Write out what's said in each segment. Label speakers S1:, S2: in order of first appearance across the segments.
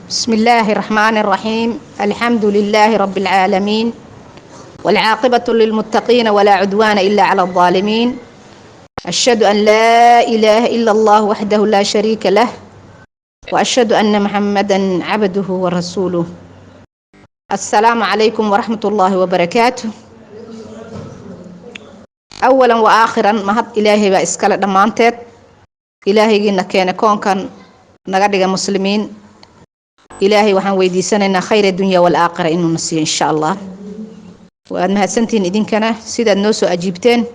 S1: بسم الله الرحمن الرحيم. الحمد لله رب العالمين، والعاقبة للمتقين، ولا عدوان إلا على الظالمين. أشهد أن لا إله إلا الله وحده لا شريك له، وأشهد أن محمدا عبده ورسوله. السلام عليكم ورحمة الله وبركاته. أولا وآخرا، mahad Ilaahay baa iskale dhammaanteed. Ilaahaygiina keene koonkan, naga dhiga muslimiin. Ilaahay waxaan weydiisanaynaa khayr addunya walaakhira inuuna siiyo, insha Allah. Waad mahadsantihiin idinkana sidaad noo soo ajiibteen,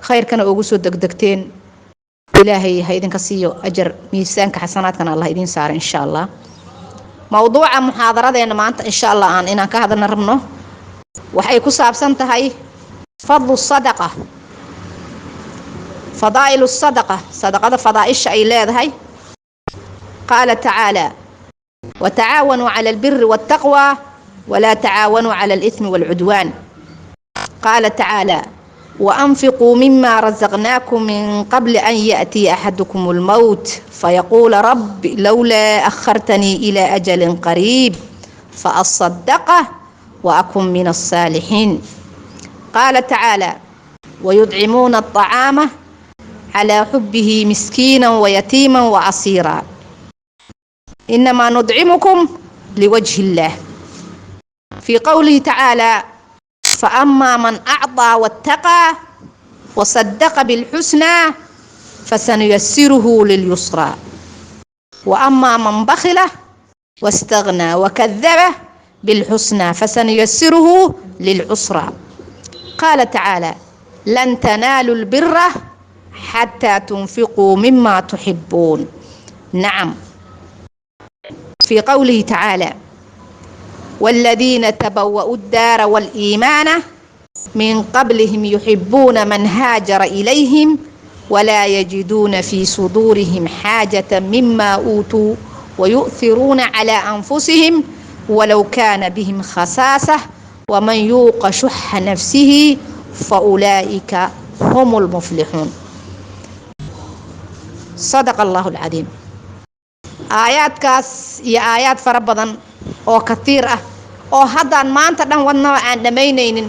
S1: khayrkana ugu soo degdegteen. Ilaahay ha idinka siiyo ajar, miisaanka xasanaadkana Allah idiin saara, insha Allah. Mowduuca muxaadaradeena maanta, insha Allah, aan inaan ka hadalna rabno waxay ku saabsan tahay fadlu sadaqa, fadaa'ilu sadaqa, sadaqada fadaaisha ay leedahay. Qaala tacaala: وتعاونوا على البر والتقوى ولا تعاونوا على الإثم والعدوان. قال تعالى: وأنفقوا مما رزقناكم من قبل أن يأتي أحدكم الموت فيقول رب لولا أخرتني إلى أجل قريب فأصدق وأكن من الصالحين. قال تعالى: ويطعمون الطعام على حبه مسكينا ويتيما وأسيرا إنما نطعمكم لوجه الله. في قوله تعالى: فأما من أعطى واتقى وصدق بالحسنى فسنيسره لليسرى، وأما من بخل واستغنى وكذب بالحسنى فسنيسره للعسرى. قال تعالى: لن تنالوا البر حتى تنفقوا مما تحبون. نعم، في قوله تعالى: والذين تبوأوا الدار والإيمان من قبلهم يحبون من هاجر إليهم ولا يجدون في صدورهم حاجة مما أوتوا ويؤثرون على أنفسهم ولو كان بهم خصاصة، ومن يوق شح نفسه فأولئك هم المفلحون. صدق الله العظيم. Aayaadkaas iyo aayaad fara badan oo katiir ah oo haddaan maanta dhan wadnaba aan dhammaynaynin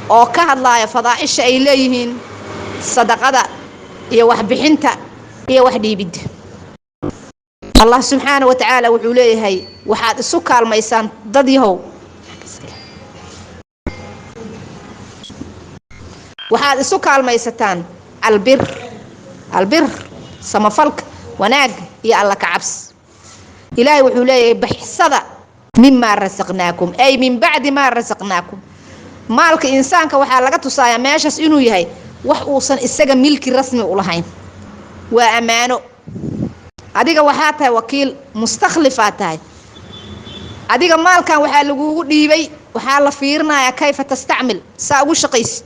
S1: oo ka hadlaaya fadaa'isha ay leeyihiin sadaqada iyo waxbixinta iyo wax dhiibidda. Allah subxaana wa tacaala wuxuu leeyahay: waxaad isu kaalmaysaan, dad yahow, waxaad isu kaalmaysataan albir, albir, samafalka, wanaag iyo Alla ka cabsi. Ilaahay wuxuu leeyahay: baxsada mimaa rasaqnaakum, ay min bacdi maa rasaqnaakum. Maalka insaanka waxaa laga tusayaa meeshaas inuu yahay wax uusan isaga milki rasmi u lahayn. Waa ammaano. Adiga waxaa tahay wakiil, mustakhlifaa tahay adiga. Maalkan waxaa lagugu dhiibay, waxaa la fiirinayaa kayfa tastacmil, saa ugu shaqaysid.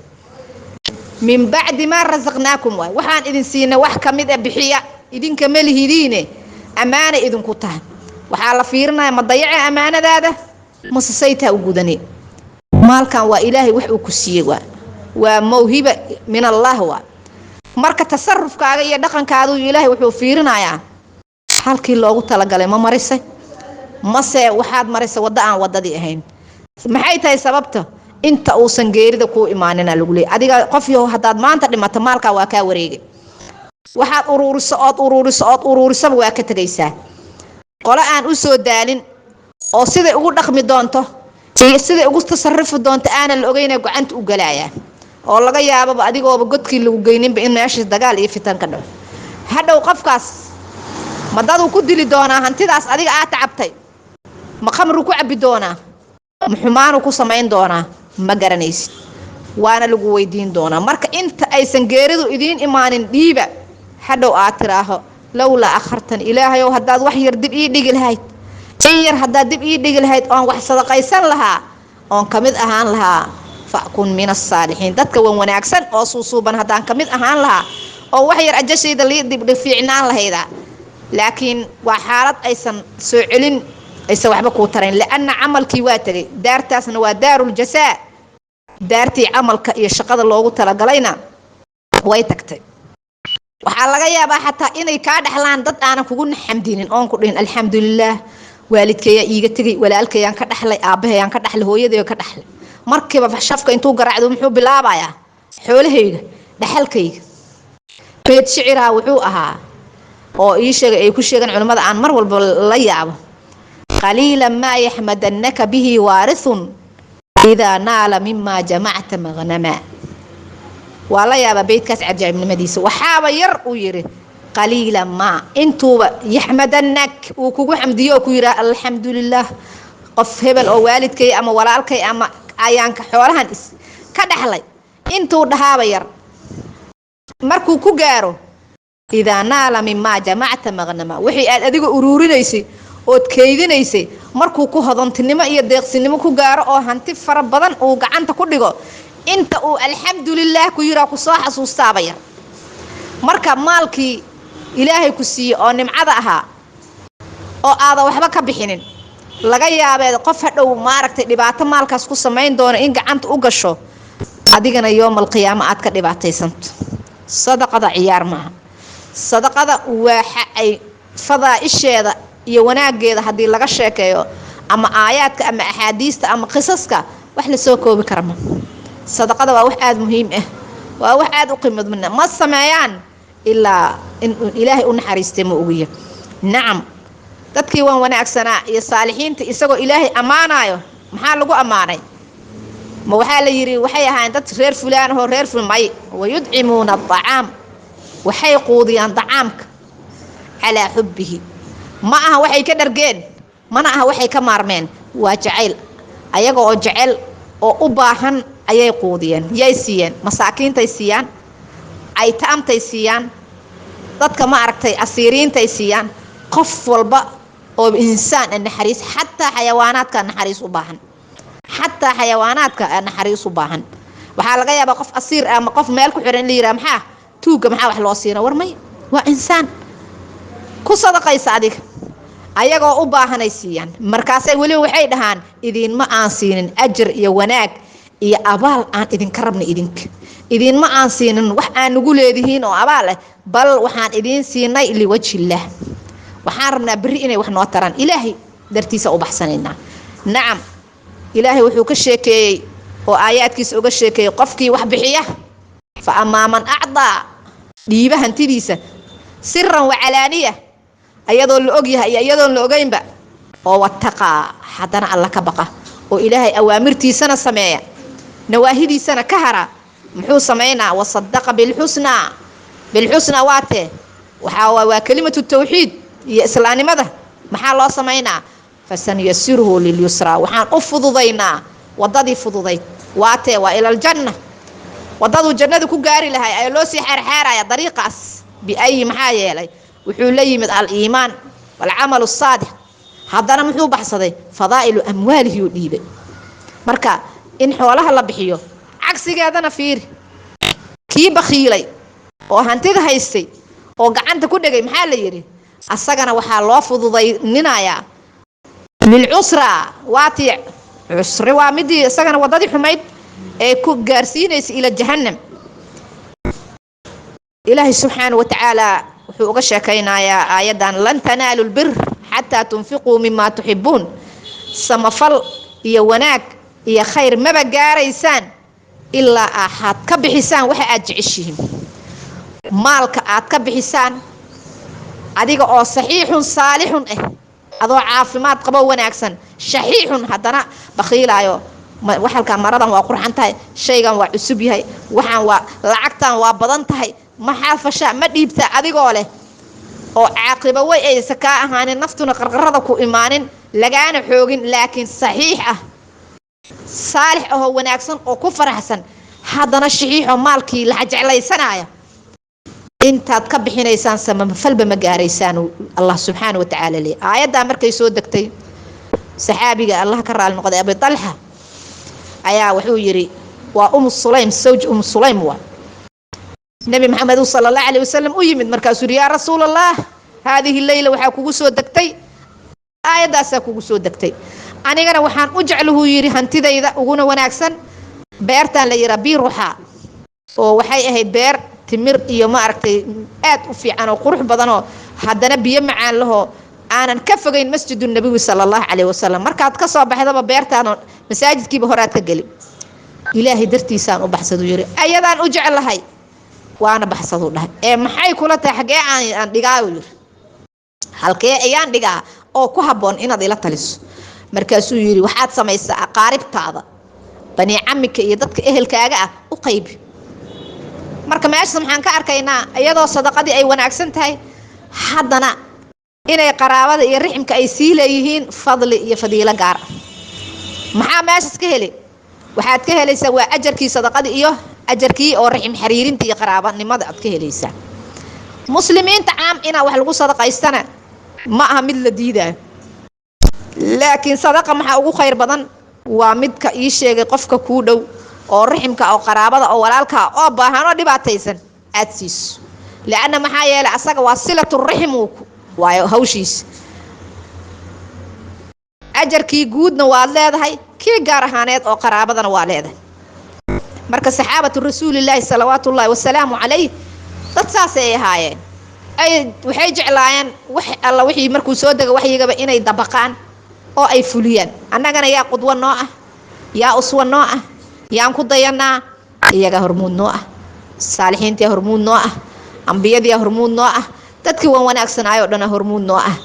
S1: Min bacdi maa rasaqnaakum waay. Waxaan idin siinay wax ka mid a bixiya. Idinka ma lihidiine, ammaana idinku tahay. Waxaa la fiirinaya: ma dayace ammaanadaada mase saytaa u gudane? Maalkan waa Ilaahay wax uu ku siiyey, waa mawhiba min Allah. Waa marka tasarufkaaga iyo dhaqankaadu Ilaahay wuxuu fiirinayaa halkii loogu talagalay ma marisay mase waxaad marisay waddo aan waddadii ahayn. Maxay tahay sababta? Inta uusan geerida kuu imaanina lagu leeyay. Adiga qof yahow, haddaad maanta dhimato, maalkaa waa kaa wareegay. Waxaad uruuriso ood uruuriso ood uruurisaba waa ka tegaysaa. Qolo aan u soo daalin oo siday ugu dhaqmi doonto iyo siday ugu tasarufi doonto aanan la ogeyna gacanta u galayaa, oo laga yaababa adigooba godkii lagu geyninba in meesha dagaal iyo fitan ka dhaco. Hadhow qofkaas ma daduu ku dili doonaa hantidaas adiga aad tacabtay? Ma khamru ku cabbi doonaa? Ma xumaanuu ku samayn doonaa? Ma garanaysid, waana lagu weydiin doonaa. Marka inta aysan geeridu idiin imaanin dhiiba. Hadhow aad tiraaho: lowlaa akhartan, Ilaahayow, haddaad wax yar dib ii dhigi lahayd, in yar haddaad dib ii dhigi lahayd oon wax sadaqaysan lahaa oon ka mid ahaan lahaa, fakun min asaalixiin, dadka wan wanaagsan oo suusuuban haddaan ka mid ahaan lahaa oo wax yar ajashayda lii dibdhi fiicnaan lahayda. Laakiin waa xaalad aysan soo celin, aysan waxba kuu tarayn, lianna camalkii waa tegay. Daartaasna waa daaruljasaa, daartii camalka iyo shaqada loogu talagalayna way tagtay. Waxaa laga yaabaa xataa inay kaa dhexlaan dad aanan kugu xamdinin oon ku dhihin alxamdulilaah. Waalidkeeyaa iiga tegay, walaalkayaan ka dhaxlay, aabahayaan ka dhaxlay, hooyadayaan ka dhaxlay. Markiiba shafka intuu garaacdo muxuu bilaabayaa? Xoolahayga, dhaxalkayga. Beed shiciraha wuxuu ahaa oo ii sheegay, ay ku sheegaan culimmada, aan mar walba la yaabo: "Qaliila maa yaxmadannaka bihi waarithun idaa naala mimaa jamacta maqnama." Waa la yaabaa beydkaas cajaa'ibnimadiisa. Waxaaba yar uu yidhi, qaliila maa intuuba yaxmadannak uu kugu xamdiyo oo ku yidhaha alxamdulilah, qof hebel oo waalidkay ama walaalkay ama ayaanka xoolahan is ka dhaxlay, intuu dhahaaba yar markuu ku gaaro. Idaa naala mimaa jamacta maqnama, wixii aad adiga uruurinaysay ood keydinaysay, markuu ku hodontinimo iyo deeqsinimo ku gaaro oo hanti fara badan uu gacanta ku dhigo, inta uu alxamdulilaah ku yiraa kusoo xasuustaaba yar. Marka maalkii Ilaahay ku siiyey oo nimcada ahaa oo aadan waxba ka bixinin, laga yaabeed qof hadhow maaragtay dhibaato maalkaas ku samayn doono in gacanta u gasho, adigana yoomal qiyaamo aad ka dhibaataysanto. Sadaqada ciyaar maaha. Sadaqada waaxa ay fadaa-isheeda iyo wanaageeda haddii laga sheekeeyo, ama aayaadka ama axaadiista ama qisaska, wax lasoo koobi kara ma. Sadaqada waa wax aada muhiim ah, waa wax aada u qiimad badna. Ma sameeyaan ilaa in Ilaahay u naxariistay ma ogiya. Nacam, dadkii waan wanaagsanaa iyo saalixiinta isagoo Ilaahay ammaanayo, maxaa lagu ammaanay? Ma waxaa la yidhi waxay ahaayeen dad reer fulaan ahoo reer ful? May. Wayudcimuuna acaam, waxay quudiyaan dacaamka, calaa xubbihi. Ma aha waxay ka dhargeen, mana aha waxay ka maarmeen, waa jacayl. Ayaga oo jecel oo u baahan ayay quudiyeen. Yay siiyeen? Masaakiintay siiyaan, aytaamtay siiyaan, dadka ma aragtay asiiriintay siiyaan, qof walba oo insaan a naxariis, xataa xayawaanaadka naxariis u baahan, xataa xayawaanaadka naxariis u baahan. Waxaa laga yaabaa qof asiir ah ama qof meel ku xiran in la yidhaha, maxaa tuugga, maxaa wax loo siina? War may, waa insaan, ku sadaqaysa adiga. Ayagoo u baahanay siiyaan. Markaasay weliba waxay dhahaan, idiinma aan siinin ajar iyo wanaag iyo abaal aan idinka rabna, idinka idiinma aan siinin wax aan nagu leedihiin oo abaal ah, bal waxaan idiin siinay liwajhillaah. Waxaan rabnaa berri inay wax noo taraan, Ilaahay dartiisa u baxsanaynaa. Nacam, Ilaahay wuxuu ka sheekeeyey oo aayaadkiisa uga sheekeeyey qofkii wax bixiya. Fa amaa man acdaa, dhiiba hantidiisa, siran wacalaaniya, ayadoo la ogyahay iyo iyadoon la ogeynba, oo wataqaa, haddana Alla ka baqa oo Ilaahay awaamirtiisana sameeya, nawaahidiisana ka hara, muxuu samaynaa? Wasadaqa bilxusnaa. Bilxusnaa waa tee? Waxaa waa kelimatu tawxiid iyo islaamnimada. Maxaa loo samaynaa? Fasanuyasiruhu lilyusraa, waxaan u fududaynaa wadadii fududayd. Waa tee? Waa ilaljanna. Wadaduu jannada ku gaari lahay ayaa loo sii xaarxaaraya dariiqaas. Biayi, maxaa yeelay wuxuu la yimid aliimaan walcamal asaalix, haddana muxuu baxsaday? Fadaa'ilu amwaalihi uu dhiibay. Marka in xoolaha la bixiyo, cagsigeedana fiiri, kii bakhiilay oo hantida haystay oo gacanta ku dhegay, maxaa la yidhi? Asagana waxaa loo fududayninayaa lilcusra. Waatii cusri, waa midii isagana wadadii xumayd ee ku gaarsiinaysa ila jahannam. Ilaahay subxaana wa tacaala wuxuu uga sheekaynayaa aayaddan: lan tanaalu lbir xataa tunfiquu mima tuxibuun. Samafal iyo wanaag iyo khayr maba gaaraysaan ilaa axaad ka bixisaan waxa aad jeceshihiin, maalka aad ka bixisaan, adiga oo saxiixun saalixun ah, adoo caafimaad qabo, wanaagsan. Shaxiixun haddana bakhiilaayo, waxalkaa maradan waa qurxan tahay, shaygan waa cusub yahay, waxaan waa lacagtan waa badan tahay, maxaa fashaa, ma dhiibta, adigoo leh oo caaqibo way aysa kaa ahaanin, naftuna qarqarada ku imaanin, lagaana xoogin, laakiin saxiix ah, saalix ahoo wanaagsan oo ku faraxsan, haddana shaxiixoo maalkii la jeclaysanaya, intaad ka bixinaysaan samafalba ma gaaraysaan, Allah subxaana wa tacaala leey. Aayaddaa markay soo degtay, saxaabiga Allah ka raali noqday Abi Talxa ayaa wuxuu yidhi, waa Umu Sulaym, sawj Umu Sulaym, waa Nebi Maxamed sala Allahu alayh wasalam u yimid. Markaasuu yidhi, yaa Rasuul Allah, haadihi leyla waxaa kugu soo degtay aayaddaasaa kugu soo degtay, anigana waxaan u jecluhuu yidhi hantidayda uguna wanaagsan beertaan la yihaa Biruxa, oo waxay ahayd beer timir iyo ma aragtay aad u fiican oo qurux badanoo haddana biyo macaan lahoo Aanan ka fogeyn Masjidu Nabiwi sala Allahu calayhi wasalam. Markaad ka soo baxdaba beertaan masaajidkiiba horaad ka geli. Ilaahay dartiisaan u baxsaduu yiri, ayadaan u jeclahay waana baxsaduu dhahay. Ee maxay kula tahay? Xagee aan dhigaa, uu yiri, halkee ayaan dhigaa oo ku habboon inaad ila taliso? Markaasuu yiri, waxaad samaysaa, aqaaribtaada, bani camika iyo dadka ehelkaaga ah u qaybi. Marka meesha maxaan ka arkaynaa? Iyadoo sadaqadii ay wanaagsan tahay, haddana inay qaraabada iyo riximka ay sii leeyihiin fadli iyo fadiilo gaar ah. Maxaa meeshaas ka heli? Waxaad ka helaysaa waa ajarkii sadaqadii iyo ajarkii oo rixim xiriirinta iyo qaraabanimada aad ka helaysaa. Muslimiinta caam inaa wax lagu sadaqaystana ma aha mid la diidaayo, laakiin sadaqa maxaa ugu khayr badan? Waa midka ii sheegay qofka kuu dhow oo riximka oo qaraabada oo walaalkaa oo baahan oo dhibaataysan aad siiso, lianna maxaa yeelay asaga waa silaturaxim waayo hawshiisa. Ajarkii guudna waad leedahay, kii gaar ahaaneed oo qaraabadana waa leedahay. Marka saxaabatu rasuulilaahi salawaatu ullaahi wasalaamu calayh dad saasay ahaayeen. Ay waxay jeclaayeen wax alla wixii markuu soo dega waxyigaba inay dabaqaan oo ay fuliyaan. Annagana yaa qudwo noo ah? Yaa uswa noo ah? Yaan ku dayanaa? Iyagaa hormuud noo ah, saalixiintiyaa hormuud noo ah, ambiyadiyaa hormuud noo ah, dadkii wan wanaagsanaayo dhana hormuud noo ah,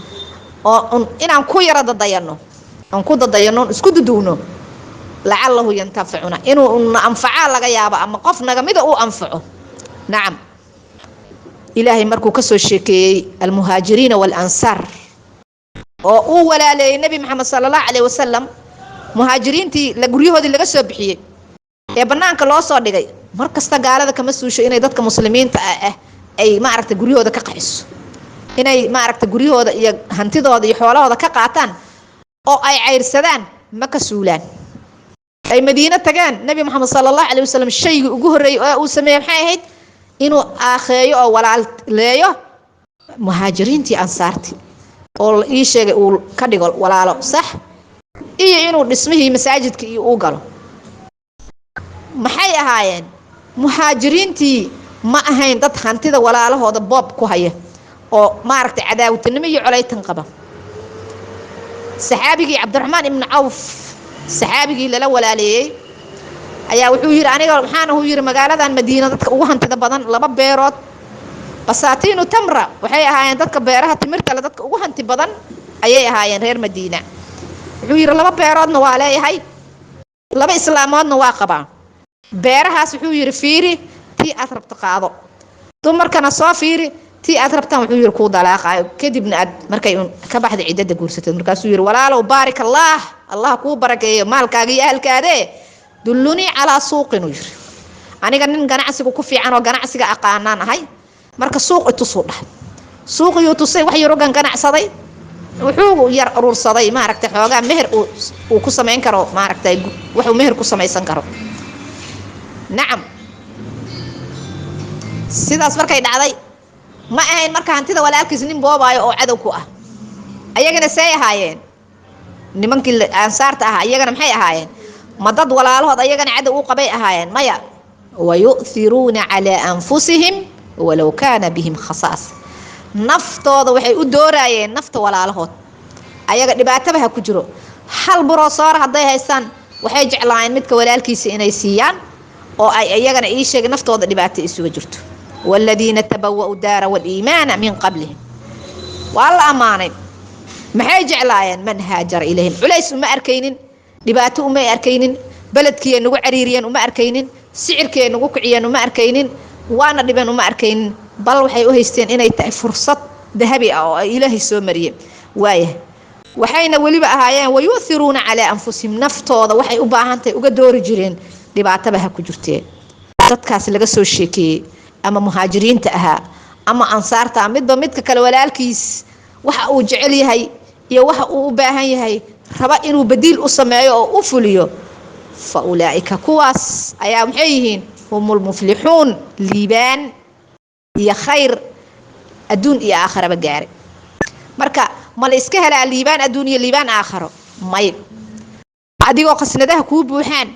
S1: oo inaan ku yaro dadayano, aan ku dadayano, isku duduwno, lacalahu yantafacuna, inuu na anfacaa laga yaabo ama qof nagamida uu anfaco. Nacam, Ilaahay markuu kasoo sheekeeyey almuhaajiriina waalansaar oo uu walaaleeyey Nebi Maxamed sala Allahu calayh wasalam, muhaajiriintii la guryahoodii laga soo bixiyey ee banaanka loo soo dhigay, mar kasta gaalada kama suusho inay dadka muslimiinta ah ay maaragta guryahooda ka qaxiso, inay maaragta guryahooda iyo hantidooda iyo xoolahooda ka qaataan oo ay cayrsadaan, ma ka suulaan. Ay Madiino tageen, Nebi Maxamed sala Allahu calayh wasalam shaygii ugu horreeyey oo uu sameeyey maxay ahayd? Inuu aakheeyo oo walaaleeyo muhaajiriintii ansaartii oo ii sheegay uu ka dhigo walaalo, sax, iyo inuu dhismihii masaajidka iyo uu galo. Maxay ahaayeen muhaajiriintii? Ma ahayn dad hantida walaalahooda boob ku haya oo maaragtay cadaawatinimo iyo colaytan qaba. Saxaabigii Cabdiraxmaan ibnu Cawf, saxaabigii lala walaaleeyey, ayaa wuxuu yidhi, aniga waxaana uu yidhi magaaladan Madiina dadka ugu hantida badan, laba beerood, basaatiinu tamra, waxay ahaayeen dadka beeraha timirta le dadka ugu hanti badan ayay ahaayeen reer Madiina. Wuxuu yidhi, laba beeroodna waa leeyahay, laba islaamoodna waa qabaa. Beerahaas, wuxuu yidhi, fiiri tii aad rabto qaado, dumarkana soo fiiri tii aad rabtaan, wuxuu yidhi, kuu dalaaqaayo, kadibna aad markay ka baxda ciddada guursatid. Markaasuu yidhi, walaalow, baarik Allah, Allah kuu barakeeyo maalkaaga iyo ahalkaadee, dullunii calaa suuqin, uu yidhi. Aniga nin ganacsiga ku fiican oo ganacsiga aqaanaan ahay, marka suuq itusuu dhahay. Suuqiyuu tusay, wax yarogan ganacsaday, wuxuu yar urursaday maaragtay xoogaa meher uu ku samayn karo, maaragtay wuxuu meher ku samaysan karo. Nacam, sidaas markay dhacday, ma ahayn marka hantida walaalkiis nin boobaayo oo cadow ku ah. Ayagana say ahaayeen nimankii ansaarta ahaa? Iyagana maxay ahaayeen? Ma dad walaalahood ayagana cadow u qabay ahaayeen? Maya. Wayu'thiruuna calaa anfusihim walow kaana bihim khasaas. Naftooda waxay u dooraayeen nafta walaalahood, ayaga dhibaataba ha ku jiro. Hal buroosoor hadday haystaan, waxay jeclaayeen midka walaalkiisa inay siiyaan oo ay iyagana ii sheegay naftooda dhibaato isuga jirto. Waaladiina tabawa'u daara waliimaana min qablihim waa la ammaanay. Maxay jeclaayeen? Man haajara ilayhim. Culays uma arkaynin, dhibaato uma arkaynin, beledkiiay nagu cariiriyeen uma arkaynin, sicirkiiay nagu kiciyeen uma arkaynin, waana dhibeen uma arkaynin, bal waxay u haysteen inay tahay fursad dahabi ah oo ay Ilaahay soo mariyeen. Waaya, waxayna weliba ahaayeen wayu'thiruuna calaa anfusihim, naftooda waxay u baahantahay uga doori jireen, dhibaataba ha ku jirtee. Dadkaas laga soo sheekeeyey, ama muhaajiriinta ahaa ama ansaarta, midba midka kale walaalkiis waxa uu jecel yahay iyo waxa uu u baahan yahay raba inuu badiil u sameeyo oo u fuliyo, fa ulaa'ika, kuwaas ayaa maxay yihiin? Humulmuflixuun, liibaan iyo khayr adduun iyo aakharaba gaaray. Marka ma la iska helaa liibaan adduun iyo liibaan aakharo? May. Adigoo khasnadaha kuu buuxaan,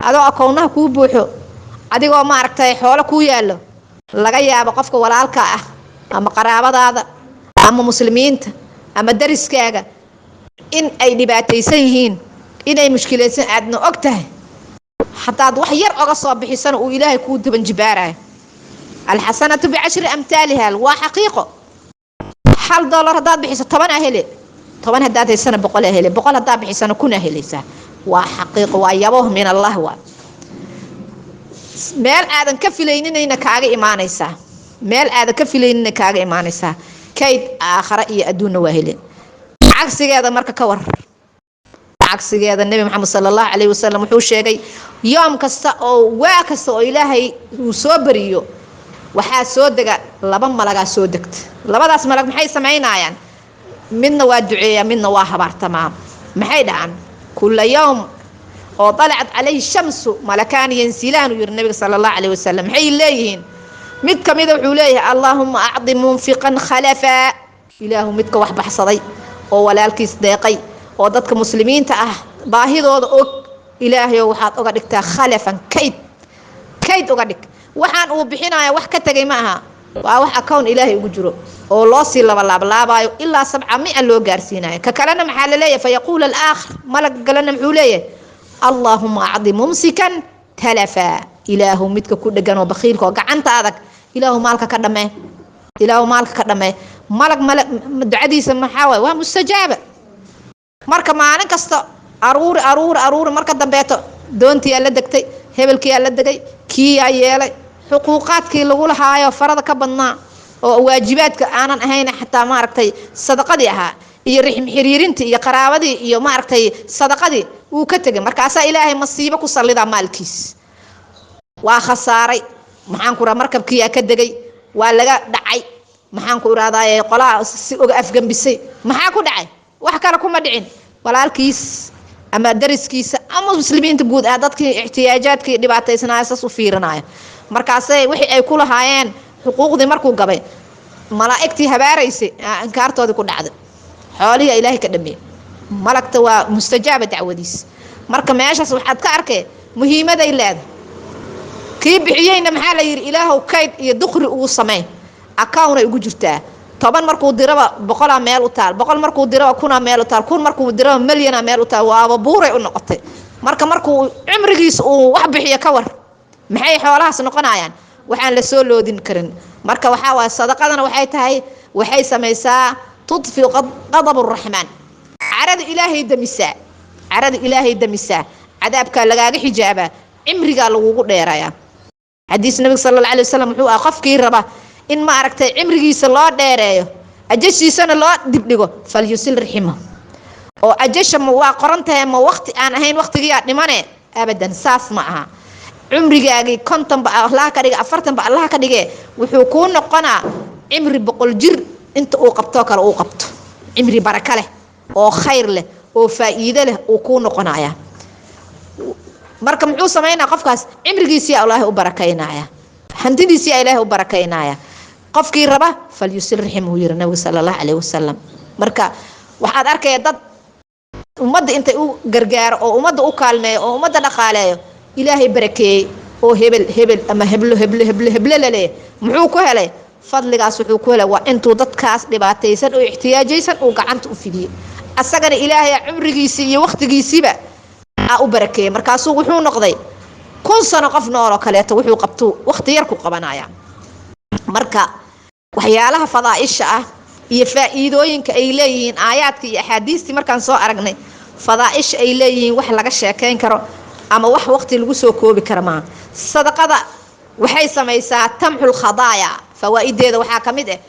S1: adoo akownaha kuu buuxo, adigoo maaragtay xoolo kuu yaallo, laga yaabo qofka walaalka ah ama qaraabadaada ama muslimiinta Ama dariskaaga in ay dhibaataysan yihiin, inay mushkilaysan, aadna og tahay, haddaad wax yar oga soo bixisana uu Ilaahay kuu daban jibaarayo. Alxasanatu bicashri amhaaliha waa xaqiiqo. $1 haddaad bixiso, 10 aa hele. 10 haddaad haysana, 100 aa hele. 100 haddaad bixisana, 1000 aa helaysaa. Waa xaqiiqo, waa yabo min Allah. Waa meel aadan ka filayninayna kaaga imaanaysaa, meel aadan ka filaynina kaaga imaanaysaa. Kayd aakhara iyo adduunna waa hele. Cagsigeeda marka ka war, cagsigeeda Nebi Maxamed sala Allahu calayhi wasalam wuxuu sheegay, yoom kasta oo waa kasta oo Ilaahay uu soo beriyo, waxaa soo dega laba malagaa soo degta. Labadaas malag maxay samaynayaan? Midna waa duceeya, midna waa habaartamaa. Maxay dhahaan? Kula yowm oo dalacat calayhi shamsu malakaani yansilaan, uu yihi nabiga sala Allahu calayhi wasalam. Maxay leeyihiin? Mid kamida wuxuu leeyahay: "Allaahuma acdi munfiqan khalafa." Ilaahu midka wax baxsaday oo walaalkiis deeqay oo dadka muslimiinta ah baahidooda og, Ilaahayo, waxaad uga dhigtaa khalafan, kayd, kayd uga dhig. Waxaan uu bixinaya wax ka tegay ma aha, waa wax account Ilaahay ugu jiro oo loo sii labalaablaabayo ilaa 700 loo gaarsiinayo. Ka kalena maxaa laleeyahay? Fayaquul alaakhar, malag kalena muxuu leeyahay? "Allaahuma acdi mumsikan talafa." Ilaahu midka ku dhegan oo bakhiilka oo gacanta adag, Ilaahu maalka ka dhamee, Ilaahu maalka ka dhamee. Malag mala ducadiisa maxaa waay? Waa mustajaaba. Marka maalin kasta aruuri, aruuri, aruuri, marka dambeeto doontiyaa la degtay, hebelkiyaa la degay, kiiyaa yeelay, xuquuqaadkii lagu lahaayo farada ka badnaa oo waajibaadka aanan ahayn, xataa maaragtay sadaqadii ahaa iyo rixm xiriirintii iyo qaraabadii iyo maaragtay sadaqadii wuu ka tegay. Markaasaa Ilaahay masiibo ku sallidaa, maalkiis waa khasaaray. Maxaan ku raha, markabkiyaa ka degay, waa laga dhacay, maxaan ku irahdaye, qolaha si oga afgambisay. Maxaa ku dhacay? Wax kale kuma dhicin, walaalkiis ama dariskiisa ama muslimiinta guud ah, dadkii ixtiyaajaadkii dhibaataysnaayo saas u fiirinaayo. Markaasay wixii ay ku lahaayeen xuquuqdii markuu gabay, malaa'igtii habaaraysay inkaartoodii ku dhacday, xoolihii Ilaahay ka dhameeyey. Malagta waa mustajaaba dacwadiis. Marka meeshaas waxaad ka arkay muhiimaday leedahay. Kii bixiyeyna maxaa la yidhi? Ilaahow kayd iyo dukri ugu samey, accounay ugu jirtaa. 10 markuu diraba, 100-aa meel u taal. 100 markuu diraba, 1000-aa meel u taal. 1000 markuu diraba, milyana meel u taal. Waaba buuray u noqotay. Marka markuu cumrigiisa uu wax bixiyo, ka war maxay xoolahaas noqonayaan? Waxaan la soo loodin karin. Marka waxaa waaya, sadaqadana waxay tahay, waxay samaysaa tudfi qadab Raxmaan, carada Ilaahay damisaa, carada Ilaahay damisaa, cadaabkaa lagaaga xijaabaa, cimrigaa lagugu dheerayaa. Xadiis nabiga sala Alla alay wasalam wuxuu ah, qofkii raba in ma aragtay cimrigiisa loo dheereeyo, ajashiisana loo dibdhigo, falyusil raxima. Oo ajasha ma waa qoran tahay? Ma waqti aan ahayn waqtigiyaa dhimane? Abadan saas ma aha. Cumrigaagii 50 ba Allaha ka dhige, 40 ba Allaha ka dhige, wuxuu kuu noqonaa cimri 100 jir inta uu qabtoo kale uu qabto, cimri baraka leh oo khayr leh oo faa'iido leh uu kuu noqonaya. Marka muxuu samaynaa qofkaas? Cimrigiisiyaa Ilaahay u barakaynaya, hantidiisiyaa Ilaahay u barakaynaya. Qofkii raba falyusil raximhu, yiri nabiga sala Allahu calayhi wasalam. Marka waxaad arkaya dad ummadda intay u gargaaro oo ummadda u kaalmeeyo oo ummadda dhaqaaleeyo, Ilaahay barakeeyey oo hebel hebel ama heblo heblo heblo heblo laleeyahy. Muxuu ku helay fadligaas? Wuxuu ku helay waa intuu dadkaas dhibaataysan oo ixtiyaajaysan uu gacanta u fidiyey, asagana Ilaahay cumrigiisii iyo waqtigiisiiba aa u barakeeyey. Markaasuu wuxuu noqday 1000 sano qof nool oo kaleeto, wuxuu qabtuu waqti yar ku qabanaya. Marka waxyaalaha fadaaisha ah iyo faa'iidooyinka ay leeyihiin, aayaadka iyo axaadiistii markaan soo aragnay, fadaaisha ay leeyihiin wax laga sheekayn karo ama wax waqti lagu soo koobi karo maaha. Sadaqada waxay samaysaa tamxul khadaaya. Fawaa'ideeda waxaa ka mid ah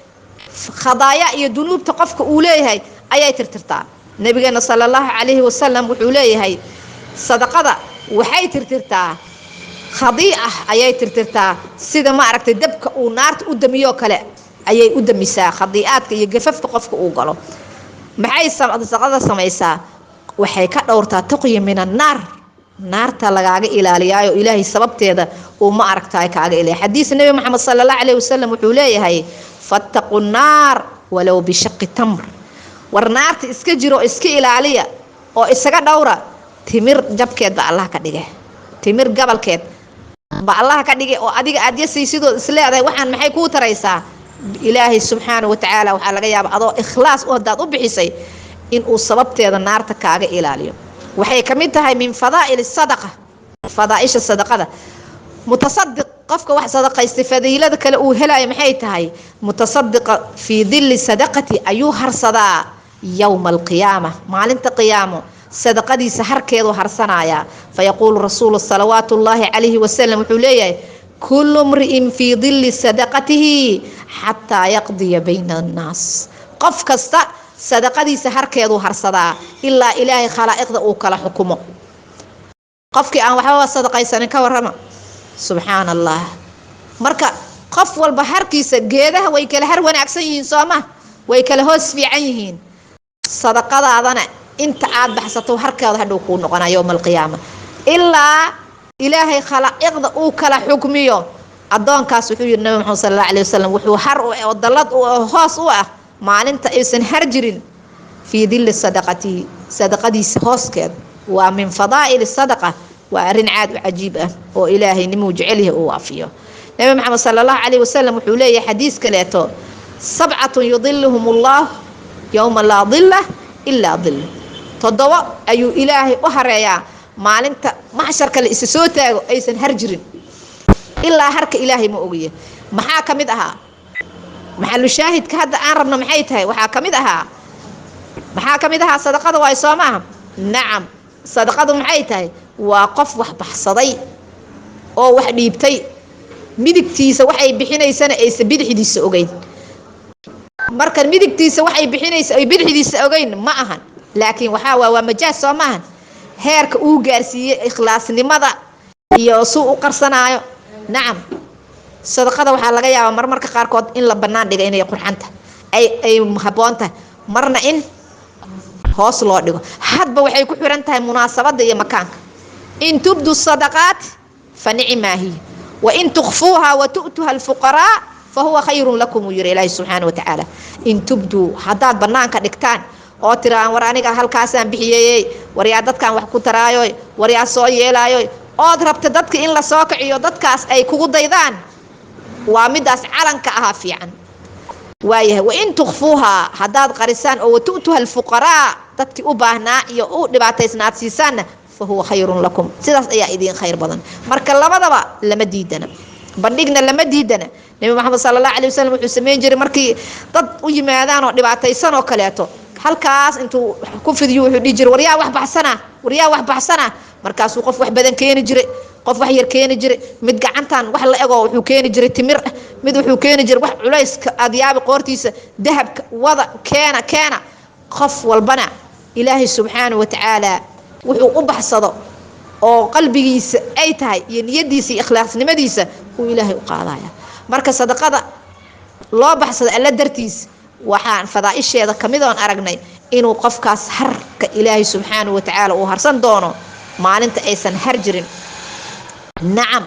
S1: khadaaya iyo dunuubta qofka uu leeyahay ayay tirtirtaa. Nabigeena sala Allahu calayhi wasalam wuxuu leeyahay, sadaqada waxay tirtirtaa khadii'ah ayay tirtirtaa, sida ma aragtay dabka uu naarta u damiyoo kale ayay u damisaa khadii'aadka iyo gafafka qofka uu galo. Maxay sadaqada samaysaa? Waxay ka dhowrtaa tuqyi min annaar, naarta lagaaga ilaaliyaayo, Ilaahay sababteeda uu ma aragtaay kaaga ilaaliya. Xadiis Nebi Maxamed sala Allah calayhi wasalam wuxuu leeyahay: "Fattaqu nnaar walow bishaqi tamr." War naarta iska jiro, iska ilaaliya oo isaga dhowra, timir jabkeed ba Allah ka dhige, timir gabalkeed ba Allah ka dhigay oo adiga aad yasay sidood isleedahay. Waxaan maxay kuu taraysaa? Ilaahay subxaana wa tacaala waxaa laga yaaba adoo ikhlaas u hadaad u bixisay inuu sababteeda naarta kaaga ilaaliyo. Waxay ka mid tahay min fadaa'il sadaqa, fadaaisha sadaqada. Mutasadiq, qofka wax sadaqaystay, fadiilada kale uu helayo maxay tahay? Mutasadiqa fii dilli sadaqati ayuu harsadaa yowma alqiyaama, maalinta qiyaamo sadaqadiisa harkeedu harsanayaa. Fayaquulu rasuulu salawaatu ullaahi calayhi wasalam, wuxuu leeyahay: kullu mri'in fii dilli sadaqatihi xataa yaqdiya bayna annaas. Qof kasta sadaqadiisa harkeeduu harsadaa ilaa Ilaahay khalaa'iqda uu kala xukumo. Qofkii aan waxbaba sadaqaysanin ka warrama? Subxaan Allah. Marka qof walba harkiisa, geedaha way kala har wanaagsan yihiin, soo ma? Way kala hoos fiican yihiin. Sadaqadaadana inta aad baxsato harkeeda hadhow kuu noqonaa yowma alqiyaama ilaa Ilaahay khalaa'iqda uu kala xukmiyo. Addoonkaas wuxuu yihi Nabi Maxamed sal alla alay wasalam, wuxuu har oo dallad hoos u ah maalinta aysan har jirin fii dilli sadaqatihi, sadaqadiisa hooskeeda. Waa min fadaa'ili sadaqa. Waa arrin caad u cajiib ah oo Ilaahay nimuu jecelyahay uu waafiyo. Nabi Maxamed sala allahu calayh wasalam wuxuu leeyahay xadiis kaleeto: sabcatun yudiluhum allah yowma laa dilla ilaa dillu. 7 ayuu Ilaahay u hareeyaa maalinta maxsharka la isa soo taago, aysan har jirin ilaa harka Ilaahay ma ogiye. Maxaa ka mid ahaa? Maxalushaahidka hadda aan rabno maxay tahay? Waxaa ka mid ahaa, maxaa ka mid ahaa? Sadaqada waay, soo maaha? Nacam. Sadaqadu maxay tahay? Waa qof wax baxsaday oo wax dhiibtay, midigtiisa waxay bixinaysana aysa bidixdiisa ogeyn. Marka midigtiisa waxay bixinaysa ay bidixdiisa ogeyn ma ahan, laakiin waxaa waa majaas, soo maahan? Heerka uu gaarsiiyey ikhlaasnimada iyo suu u qarsanaayo. Nacam, sadaqada waxaa laga yaabaa marmarka qaarkood in la banaan dhiga inay qurxanta ay habboon tahay, marna in hoos loo dhigo. Hadba waxay ku xiran tahay munaasabada iyo makaanka. In tubdu sadaqaat fa nicmaa hiya, wain tukfuuha wa tu'tuha alfuqaraa fa huwa khayrun lakum, uu yiri Ilaahi subxaana wa tacaala. In tubduu, haddaad banaanka dhigtaan oo tiraan: "War aniga halkaasaan bixiyeyey, war yaa dadkaan wax ku taraayoy, war yaa soo yeelaayoy," ood rabta dadka in la soo kiciyo, dadkaas ay kugu daydaan, waa midaas calanka ahaa fiican. Waayahay, wain tukfuuhaa, haddaad qarisaan oo watu'tuha alfuqaraa, dadkii u baahnaa iyo u dhibaataysnaad siisaanna, fa huwa khayrun lakum, sidaas ayaa idiin khayr badan. Marka labadaba lama diidana, bandhigna lama diidana. Nebi Maxamed sala allah alay wasalam wuxuu samayn jiray, markii dad u yimaadaan oo dhibaataysan oo kaleeto, halkaas intuu ku fidiyo wuxuu dhihi jiray: "Waryaa wax baxsana, waryaa wax baxsana." Markaasuu qof wax badan keeni jiray, qof wax yar keeni jiray, mid gacantan wax la egoo wuxuu keeni jiray timir, mid wuxuu keeni jiray wax culayska adyaabi qoortiisa dahabka wada keena keena. Qof walbana Ilaahay subxaana wa tacaala wuxuu u baxsado oo qalbigiisa ay tahay iyo niyadiisa iyo ikhlaasnimadiisa uu Ilaahay u qaadaya. Marka sadaqada loo baxsado Alla dartiis, waxaan fadaaisheeda kamid oon aragnay inuu qofkaas harka Ilaahay subxaana wa tacaala uu harsan doono maalinta aysan har jirin. Nacam,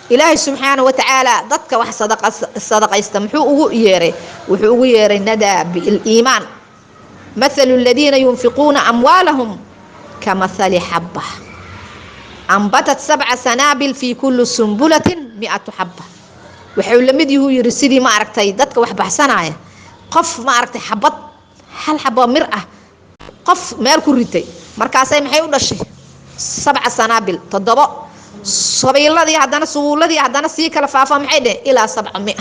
S1: Ilaahay subxaana wa tacaala dadka wax sadaqaysta muxuu ugu yeeray? Wuxuu ugu yeeray nadaa biliimaan: mathalu aladiina yunfiquuna amwaalahum kamathali xabba ambatat sabca sanaabil fii kulli sumbulatin miatu xabba. Waxuu lamid yuhuu yiri sidii, ma aragtay, dadka wax baxsanaya qof, ma aragtay, xabad, hal xabo mir ah qof meel ku ritay, markaasay maxay u dhashay? Sabca sanaabil, 7 sabiiladii, haddana subuuladii, haddana sii kala faafa, maxay dheheen? Ilaa 700.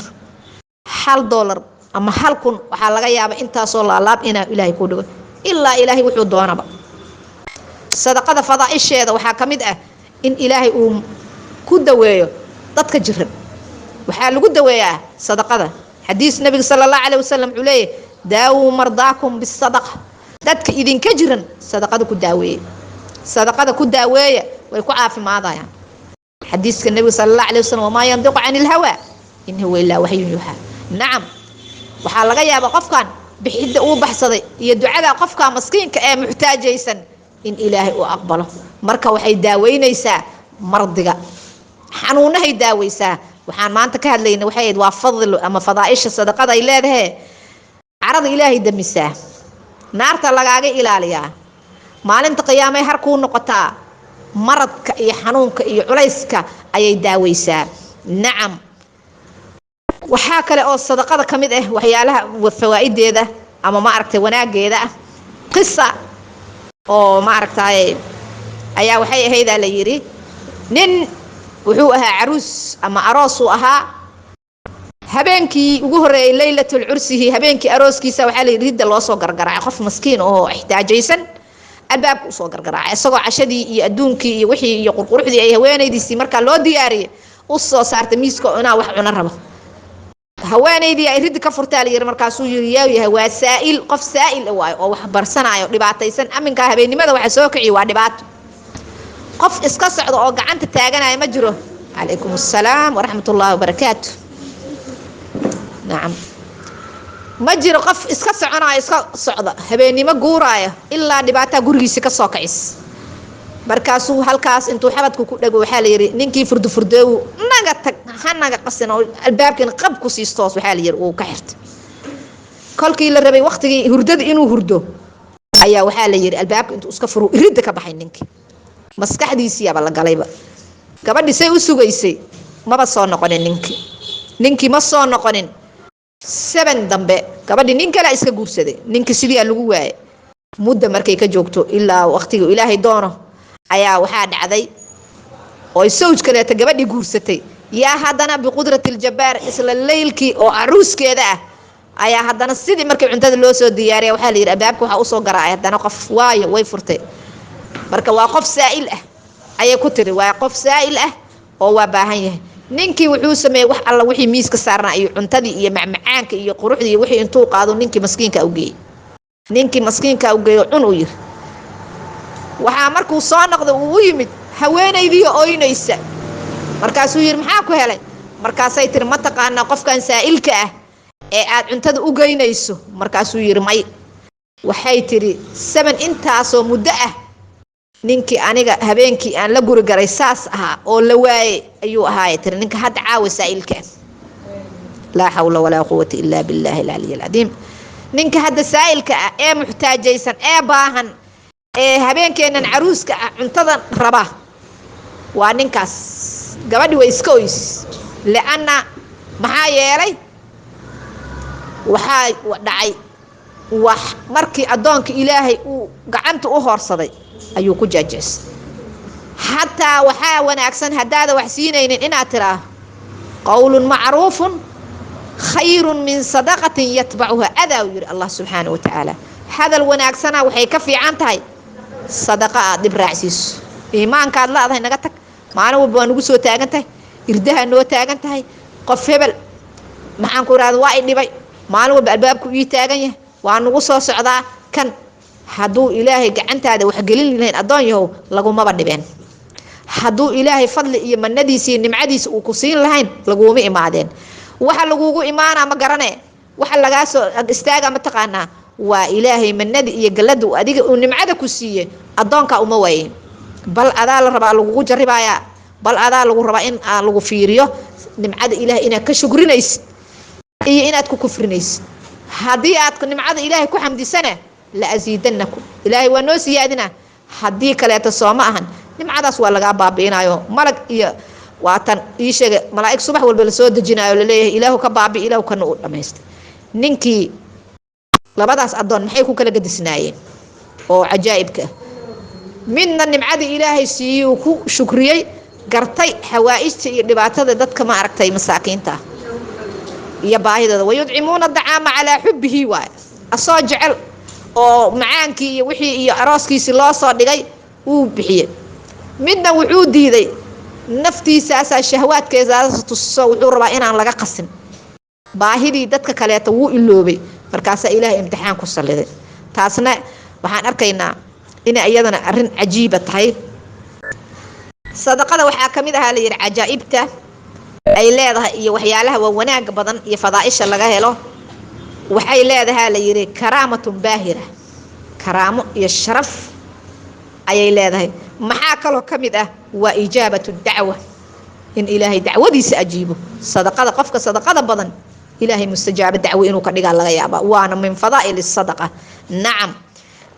S1: $1 ama 1000 waxaa laga yaabaa intaasoo laalaab inaa Ilaahay ku dhigo, ilaa Ilaahay wuxuu doonaba. Sadaqada fadaaisheeda waxaa ka mid ah in Ilaahay uu ku daweeyo dadka jiran. Waxaa lagu daweeyaa sadaqada. Xadiis nabiga sala allahu caleyh wasalam wuxuu leeyahy: "Daawuu mardaakum bisadaqa." Dadka idinka jiran sadaqada ku daaweeye, sadaqada ku daaweeya, way ku caafimaadayaan. Xadiiska nabiga sala allah alay wasalam: wamaa yandiqu cani ilhawaa in huwa ilaa waxyun yuuxaa. Nacam, waxaa laga yaabaa qofkan bixidda uu baxsaday iyo ducada qofka maskiinka ee muxtaajaysan in Ilaahay uu aqbalo. Marka waxay daaweynaysaa mardiga, xanuunahay daaweysaa. Waxaan maanta ka hadlayna waxay ahayd waa fadl ama fadaaisha sadaqada ay leedahe. Carada Ilaahay damisaa, naarta lagaaga ilaaliyaa, maalinta qiyaamay har kuu noqotaa, maradka iyo xanuunka iyo culayska ayay daaweysaa. Nacam, Waxaa kale oo sadaqada ka mid ah waxyaalaha fawaa'ideeda ama ma aragtay wanaageeda ah, qisa oo ma aragtay ayaa waxay ahaydaa la yidhi nin wuxuu ahaa caruus ama aroos uu ahaa. Habeenkii ugu horreeyay, leylatul cursihi, habeenkii arooskiisa, waxaa la yidhi ridda loo soo gargaraacay qof maskiin oo ixtaajaysan. Albaabka usoo gargaraacay isagoo cashadii iyo adduunkii iyo wixii iyo qurquruxdii ay haweenaydiisii markaa loo diyaariyay u soo saartay miiska oo inaa wax cuno rabo. Haweenaydii ay riddi ka furtaa la yidhi. Markaasuu yidhi, yaa yahay? Waa saa'il, qof saa'il waayo oo wax barsanaayo, dhibaataysan. Aminkaa habeennimada waxa soo kiciy waa dhibaato. Qof iska socda oo gacanta taaganaya ma jiro. Calaykum assalaam waraxmat ullaahi wabarakaatu. Nacam, ma jiro qof iska soconaayo, iska socda, habeennimo guuraaya, ilaa dhibaataa gurigiisi ka soo kacis. Markaasuu halkaas intuu xabadku ku dhego, waxaa la yidhi ninkii furdufurdeewu naga tag, ha naga qasin, oo albaabkiina qab ku siistoos. Waxaa la yidhi uu ka xirtay. Kolkii la rabay waqtigii hurdada inuu hurdo ayaa waxaa la yidhi albaabka intuu iska furu iridda ka baxay ninkii. Maskaxdiisiyaaba la galayba. Gabadhii say u sugaysay, maba soo noqonin ninkii. Ninkii ma soo noqonin. Seven dambe gabadhii nin kalea iska guursaday. Ninkii sidiia lagu waayay. Mudda markay ka joogto, ilaa waqtiga ilaahay doono, ayaa waxaa dhacday oo sawj kaleeta gabadhii guursatay. Yaa haddana biqudrati ljabbaar isla leylkii oo caruuskeeda ah ayaa haddana sidii markii cuntada loo soo diyaariya, waxaa la yidhi albaabka waxaa usoo garaacay haddana qof. Waayo, way furtay. Marka waa qof saa'il ah ayay ku tiri, waa qof saa'il ah oo waa baahan yahay. Ninkii wuxuu sameeyey wax alla wixii miiska saarnaa iyo cuntadii iyo macmacaanka iyo quruxdii iyo wixii intuu qaado ninkii maskiinka u geeyey. Ninkii maskiinka u geeyo, cun uu yiri. Waxaa markuu soo noqday uu u yimid haweenaydii oynaysa. Markaasuu yidhi, maxaa ku helay? Markaasay tiri, ma taqaanaa qofkan saa'ilka ah ee aad cuntada u geynayso? Markaasuu yidhi, may. Waxay tidhi, seven intaasoo muddo ah ninkii aniga habeenkii aan la guri garay saas ahaa oo la waayey ayuu ahaay, tiri, ninka hadda caawa saa'ilka ah. Laa xawla walaa quwata ilaa billaahi alcaliy alcadiim. Ninka hadda saa'ilka ah ee muxtaajaysan ee baahan ee habeenkeennan caruuska ah cuntada raba waa ninkaas. Gabadhi way iska oys, lianna maxaa yeelay waxaa dhacay wax markii addoonka ilaahay uu gacanta u hoorsaday ayuu ku jaajeestay. Xataa waxaa wanaagsan haddaada wax siinaynin inaad tiraa, qowlun macruufun khayrun min sadaqatin yatbacuha adaa, uu yidhi Allah subxaana wa tacaala. Hadal wanaagsana waxay ka fiican tahay sadaqa aad dhib raacsiiso. Iimaankaad laadahay naga tag, maalin walba waa nagu soo taagan tahay, irdaha noo taagan tahay. Qof hebel maxaan ku irahda, waa i dhibay, maalin walba albaabku ii taagan yahay, waa nagu soo socdaa. Kan hadduu ilaahay gacantaada waxgelin lahayn, addoon yahow, lagumaba dhibeen. Hadduu ilaahay fadli iyo manadiisa iyo nimcadiisa uu ku siin lahayn, laguma imaadeen. Waxa lagugu imaanaa ma garane, waxa lagaa soo ag istaaga ma taqaanaa? Waa ilaahay manada iyo gallada uu adiga uu nimcada ku siiyey. Addoonkaa uma waayin, bal adaa la rabaa lagugu jarribayaa, bal adaa lagu rabaa in aa lagu fiiriyo nimcada ilaahay inaad ka shukrinaysid iyo inaad ku kufrinaysid. Haddii aad nimcada ilaahay ku xamdisana, la asiidanakum, ilaahay waa noo siyaadina. Haddii kaleeto sooma ahan, nimcadaas waa lagaa baabi'inayo. Malag iyo waatan ii sheegay malaa'ig subax walba lasoo dejinayo, laleeyahay ilaahu ka baabi, ilaahu kana uu dhamaystay. Ninkii labadaas addoon maxay ku kala gadisnaayeen oo cajaa'ibka ah? Midna nimcadii ilaahay siiyey uu ku shukriyey, gartay xawaa'ijta iyo dhibaatada dadka ma aragtay masaakiinta ah iyo baahidooda. Wayudcimuuna dacaama calaa xubbihi, waay asoo jecel oo macaankii iyo wixii iyo arooskiisii loo soo dhigay uu bixiyey. Midna wuxuu diiday naftiisaasaa shahwaadkeesaas tusiso, wuxuu rabaa inaan laga qasin baahidii dadka kaleeta, wuu iloobay. Markaasaa ilaahay imtixaan ku salliday. Taasna waxaan arkaynaa inay iyadana arrin cajiiba tahay. Sadaqada waxaa ka mid ahaa la yidhi cajaa'ibta ay leedahay iyo waxyaalaha waa wanaaga badan iyo fadaaisha laga helo. Waxay leedahaa la yidhi karaamatun baahira, karaamo iyo sharaf ayay leedahay. Maxaa kaloo ka mid ah? Waa ijaabatu dacwa, in ilaahay dacwadiisa ajiibo. Sadaqada, qofka sadaqada badan ilaahay mustajaabo dacwo inuu ka dhigaa laga yaabaa, waana min fadaa'il sadaqa. Nacam,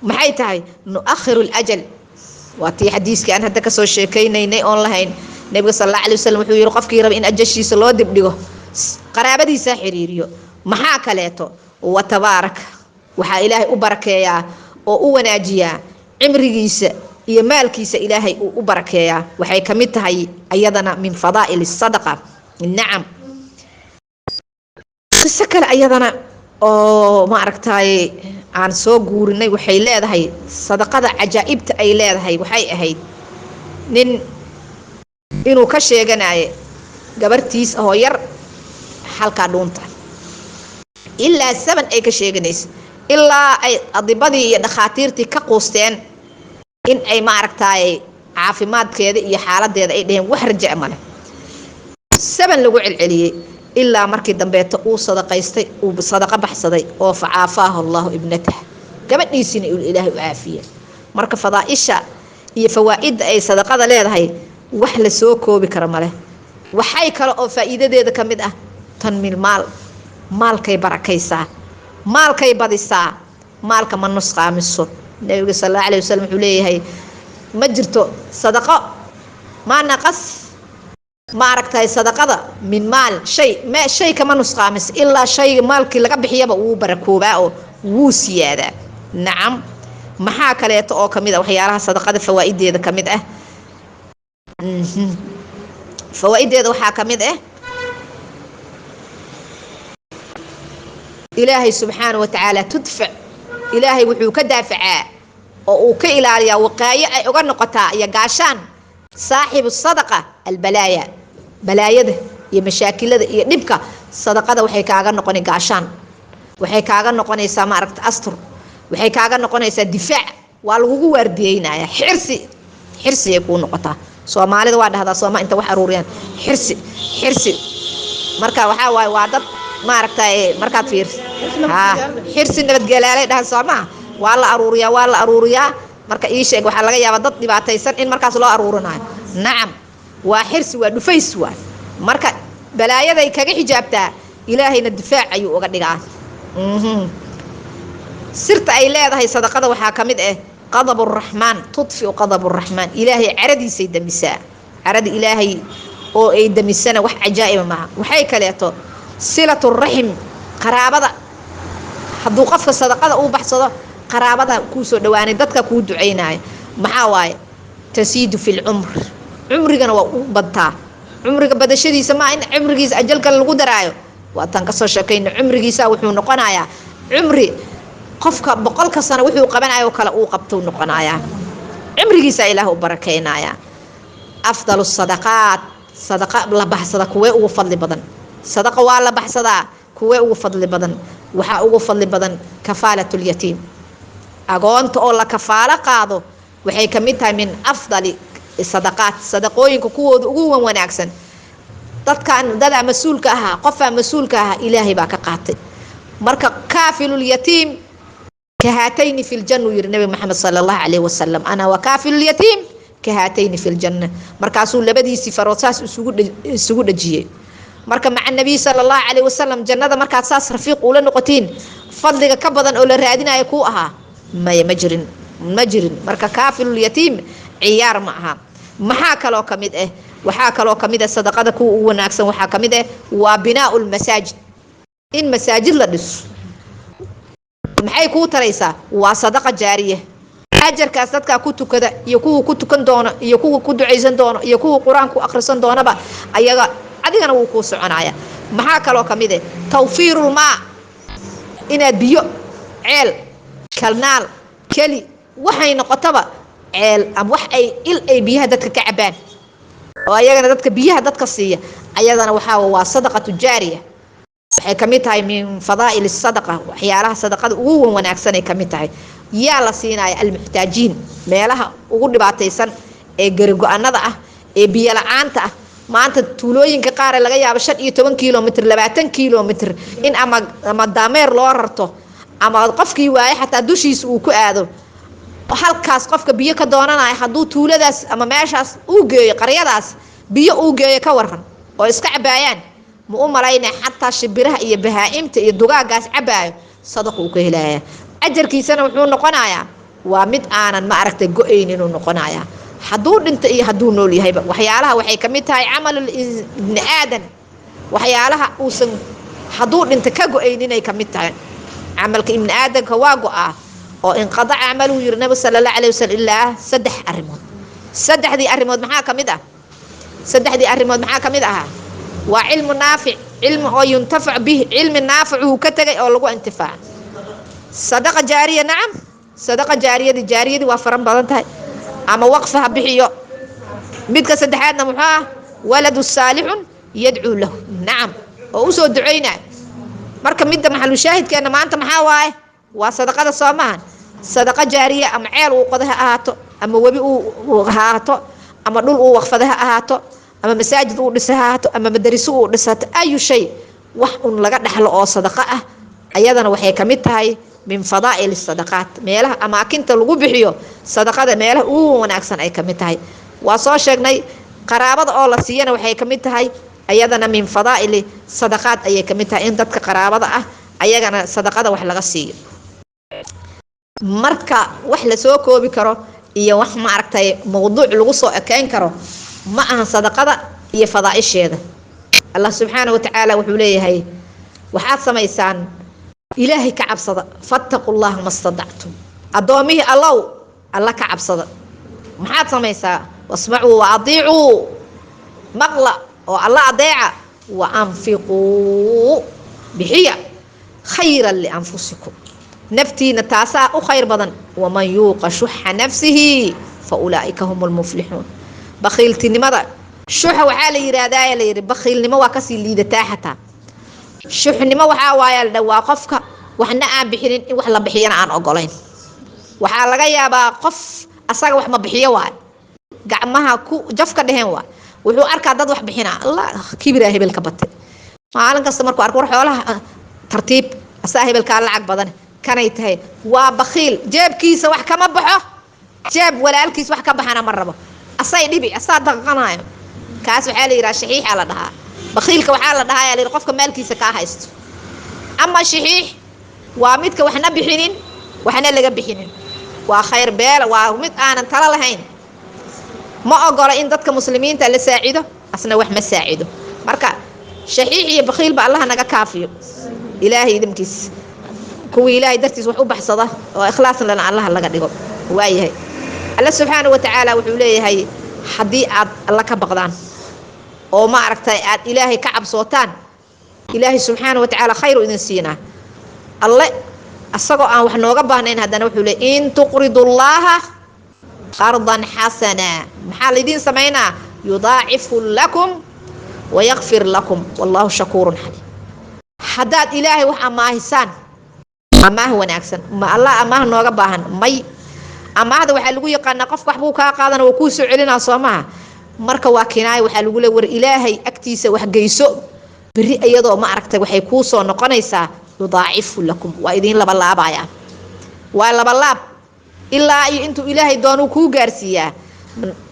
S1: maxay tahay? Nuakhiru ljal, waa tii xadiiskii aan hadda kasoo sheekaynaynay oon lahayn. Nabiga sal alla alay wasalam wuxuu yihi, qofkii raba in ajashiisa loo dibdhigo Qaraabadiisa xiriiriyo. Maxaa kaleeto? Wa tabaaraka, waxaa Ilaahay u barakeeyaa oo u wanaajiyaa cimrigiisa iyo maalkiisa. Ilaahay uu u barakeeyaa. Waxay ka mid tahay ayadana min fadaa'il sadaqa. Nacam, qiso kale ayadana oo ma aragtaaye aan soo guurinay waxay leedahay sadaqada cajaa'ibta ay leedahay. Waxay ahayd nin inuu ka sheeganayo gabartiis ahoo yar halkaa dhuunta, ilaa 7 ay ka sheeganaysa, ilaa ay adibadii iyo dhakhaatiirtii ka quusteen in ay, ma aragtaaye, caafimaadkeeda iyo xaaladeeda ay dheheen wax rajac male. 7 lagu celceliyey, ilaa markii dambeeto uu sadaqaystay, uu sadaqa baxsaday oo facaafaahu Allahu ibnatah, gabadhiisiina Ilaahay u caafiye. Marka fadaaisha iyo fawaa'idda ay sadaqada leedahay wax la soo koobi kara male. Waxay kale oo faa'iidadeeda ka mid ah tanmil maal, maalkay barakaysaa, maalkay badisaa, maalka ma nusqaamiso. Nabiga sal Allahu alayh wasalam wuxuu leeyahay: ma jirto sadaqo maa naqas, ma aragtay, sadaqada min maal shay, ma shay kama nusqaamiso, ilaa shayga maalkii laga bixiyaba wuu barakoobaa oo wuu siyaadaa. Nacam, maxaa kaleeto oo kamid ah waxyaalaha sadaqada fawaa'ideeda kamid ah? Fawaa'ideeda waxaa kamid ah Ilaahay subxaana wa tacaala tudfac, Ilaahay wuxuu ka daafacaa oo uu ka ilaaliyaa, waqaayo ay uga noqotaa iyo gaashaan saaxibu sadaqa albalaaya, balaayada iyo mashaakilada iyo dhibka. Sadaqada waxay kaaga noqona gaashaan, waxay kaaga noqonaysaa, ma aragta, astur, waxay kaaga noqonaysaa difaac, waa lagugu waardiyeynaya, xirsi, xirsiyay kuu noqotaa. Soomaalida waa dhahdaa sooma inta wax aruuriyaan xirsi, xirsi. Marka waxaa waaye waa dad, maaragtay, markaad fiirso, ha, xirsi nabadgelaalay dhahan, soo maa? Waa la aruuriyaa, waa la aruuriyaa. Marka ii sheeg, waxaa laga yaabaa dad dhibaataysan in markaas loo aruurinayo. Nacam, waa xirsi, waa dhufays, waa marka balaayaday kaga xijaabtaa, Ilaahayna difaac ayuu uga dhigaa. Sirta ay leedahay sadaqada waxaa ka mid ah qadab raxmaan, tudfiu qadab raxmaan, Ilaahay caradiisay damisaa. Carada Ilaahay oo ay damisana wax cajaa'iba maaha. Waxay kaleeto silatu raxim, qaraabada. Hadduu qofka sadaqada uu baxsado, qaraabada kuu soo dhawaanay, dadka kuu ducaynaya. Maxaa waaye? Tasiidu fi lcumr, cumrigana waa u badtaa. Cumriga badashadiisa maa in cumrigiisa ajalka lagu daraayo, waataan kasoo sheekayna. Cumrigiisa wuxuu noqonayaa cumri qofka 100-ka sano wuxuu qabanayo kale uu qabtou noqonayaa. Cimrigiisa Ilaah u barakeynayaa. Afdal sadaqaat, sadaqa la baxsada kuwee ugu fadli badan? Sadaqa waa la baxsadaa, kuwee ugu fadli badan? Waxaa ugu fadli badan kafaalatyatiim, agoonta oo la kafaalo qaado. Waxay ka mid tahay min afdali sadaqaat, sadaqooyinka kuwooda ugu wan wanaagsan. Dadkan dadaa mas-uulka ahaa, qofaa mas-uulka ahaa, Ilaahay baa ka qaatay. Marka kaafilulyatiim kahaatayni fi ljanna, uu yihi Nabi Maxamed sala Allahu calayhi wasalam: ana wa kaafilulyatiim kahaatayni fi ljanna. Markaasuu labadiisii farood saas isugu dhajiyey. Marka maca Nabiy sala Allahu calayhi wasalam jannada markaad saas rafiiq ula noqotiin, fadliga ka badan oo la raadinayo kuu ahaa maya, ma jirin, ma jirin. Marka kaafilulyatiim ciyaar ma aha. Maxaa kaloo ka mid ah? Waxaa kaloo kamid ah sadaqada kuwa ugu wanaagsan, waxaa kamid ah waa binaau lmasaajid, in masaajid la dhiso. Maxay kuu taraysaa? Waa sadaqa jaariya. Ajarkaas dadkaa ku tukada iyo kuwa ku tukan doono iyo kuwa ku ducaysan doono iyo kuwa Qur-aanku akhrisan doonaba, ayaga adigana wuu kuu soconaya. Maxaa kaloo kamid ah? Tawfiirulmaa, inaad biyo, ceel, kalnaal, keli, waxay noqotaba, ceel ama wax ay il ay biyaha dadka ka cabaan oo ayagana dadka biyaha dadka siiya, ayadana waxaa waa sadaqatu jaariya. Waxay kamid tahay min fadaa'il sadaqa, waxyaalaha sadaqada ugu wan wanaagsanay kamid tahay. Yaa la siinaya? Almuxtaajiin, meelaha ugu dhibaataysan ee garigo-anada ah ee biyo la-aanta ah. Maanta tuulooyinka qaar ee laga yaabo 15 kilomitr, 20 kilomitr in ama dameer loo rarto ama qofkii waaye xataa dushiisa uu ku aado halkaas qofka biyo ka doonanaya, hadduu tuuladaas ama meeshaas uu geeyo, qaryadaas biyo uu geeyo, ka waran oo iska cabaayaan? Ma u malaynaya? Xataa shibiraha iyo bahaa-imta iyo dugaagaas cabaayo sadaqa uu ka helaya, ajarkiisana wuxuu noqonayaa waa mid aanan, ma aragtay, go-ayn inuu noqonayaa hadduu dhinto iyo hadduu nool yahayba. Waxyaalaha waxay kamid tahay camal ibni aadan. Waxyaalaha uusan hadduu dhinta ka go-ayn inay kamid tahay. Camalka ibni aadamka waa go-aa oo inqadaca camaluu yiri Nabi sala Allah alayhi wasallam ilaa 3 arrimood. Saddexdii arrimood maxaa kamid ah? Saddexdii arrimood maxaa kamid ahaa? Waa cilmu naafic, cilmi oo yuntafac bih, cilmi naafic uu ka tagay oo lagu intifaaco. Sadaqa jaariya, nacam, sadaqa jaariyadi, jaariyadi waa faran badan tahay, ama waqf ha bixiyo. Midka saddexaadna muxuu ah? Waladu saalixun yadcuu lahu, nacam, oo usoo duceynayo. Marka midda maxalu shaahidkeena maanta maxaa waaye? Waa sadaqada, soo maahan? Sadaqa jaariya, ama ceel uu qoday ha ahaato, ama webi uu ha ahaato, ama dhul uu waqfaday ha ahaato, ama masaajid uu dhisay ha ahaato, ama madariso uu dhisato, ayu shay wax un laga dhaxlo oo sadaqa ah, ayadana waxay kamid tahay min fadaa'il sadaqaat. Meelaha amaakinta lagu bixiyo sadaqada meelaha ugu wanaagsan ay kamid tahay. Waa soo sheegnay qaraabada oo la siiyana waxay kamid tahay ayadana min fadaa'il sadaqaat ayay kamid tahay, in dadka qaraabada ah ayagana sadaqada wax laga siiyo. Marka wax la soo koobi karo iyo wax ma aragtay mowduuc lagu soo ekeyn karo ma ahan sadaqada iyo fadaa'isheeda. Allah subxaanahu wa tacaala wuxuu leeyahay waxaad samaysaan Ilaahay ka cabsada, fattaqullaha mastadactum. Addoomihii Allow, Alla ka cabsada. Maxaad samaysaa? Wasmacuu wa adiicuu, maqla oo Alla adeeca, wa anfiquu, bixiya, khayran lianfusikum, naftiina taasaa u khayr badan. Waman yuuqa shuxa nafsihi fa ulaa'ika hum lmuflixuun. Bakhiiltinimada, shuxa waxaa la yiraahdaa, la yiri bakhiilnimo waa kasii liidataa xataa. Shuxnimo waxaa waaye la dhawaa qofka waxna aan bixinin, in wax la bixiyana aan ogolayn. Waxaa laga yaabaa qof asaga wax ma bixiyo waay, gacmaha ku jafka dheheen waay. Wuxuu arkaa dad wax bixina, Allah kibiraa hebel ka batay. Maalin kasta markuu arko war xoolaha tartiib asaa hebelkaa lacag badan kanay tahay, waa bakhiil. Jeebkiisa wax kama baxo, jeeb walaalkiis wax ka baxana ma rabo, asay dhibi, asaa daqanayo. Kaas waxaa la yidhaha shaxiixa la dhahaa. Bakhiilka waxaa la dhahaa, la yidhi, qofka maalkiisa kaa haysto. Ama shaxiix waa midka waxna bixinin, waxna laga bixinin. Waa khayr beela, waa mid aanan talo lahayn. Ma ogola in dadka muslimiinta la saacido, asna wax ma saacido. Marka shaxiix iyo bakhiilba Allaha naga kaafiyo. Ilaahay idinkiis kuwii Ilaahay dartiis wax u baxsada oo ikhlaas lana Allaha laga dhigo. Waayahay, Alla subxaanahu wa tacaala wuxuu leeyahay haddii aad Alla ka baqdaan oo ma aragtay aad Ilaahay ka cabsootaan, Ilaahay subxaanahu wa tacaala khayr u idin siinaa. Alle asagoo aan wax nooga baahnayn haddana wuxuu leeyahay in tuqridu Allaha qardan xasana, maxaa laydiin samaynaa? Yudaacifu lakum wayakfir lakum wallahu shakuurun xaliim. Haddaad Ilaahay wax amaahisaan amaah wanaagsan, ma Allah amaah nooga baahan? May. Amaahda waxaa lagu yaqaanaa qofka waxbuu kaa qaadana waa kuu soo celinaa, soo maha? Marka waa kinaaya, waxaa lagu leey war Ilaahay agtiisa wax geyso, berri iyadoo ma aragtay waxay kuu soo noqonaysaa. Yudaacifu lakum, waa idiin labalaabayaa, waa labalaab ilaa iyo intuu Ilaahay doonuu kuu gaarsiiyaa.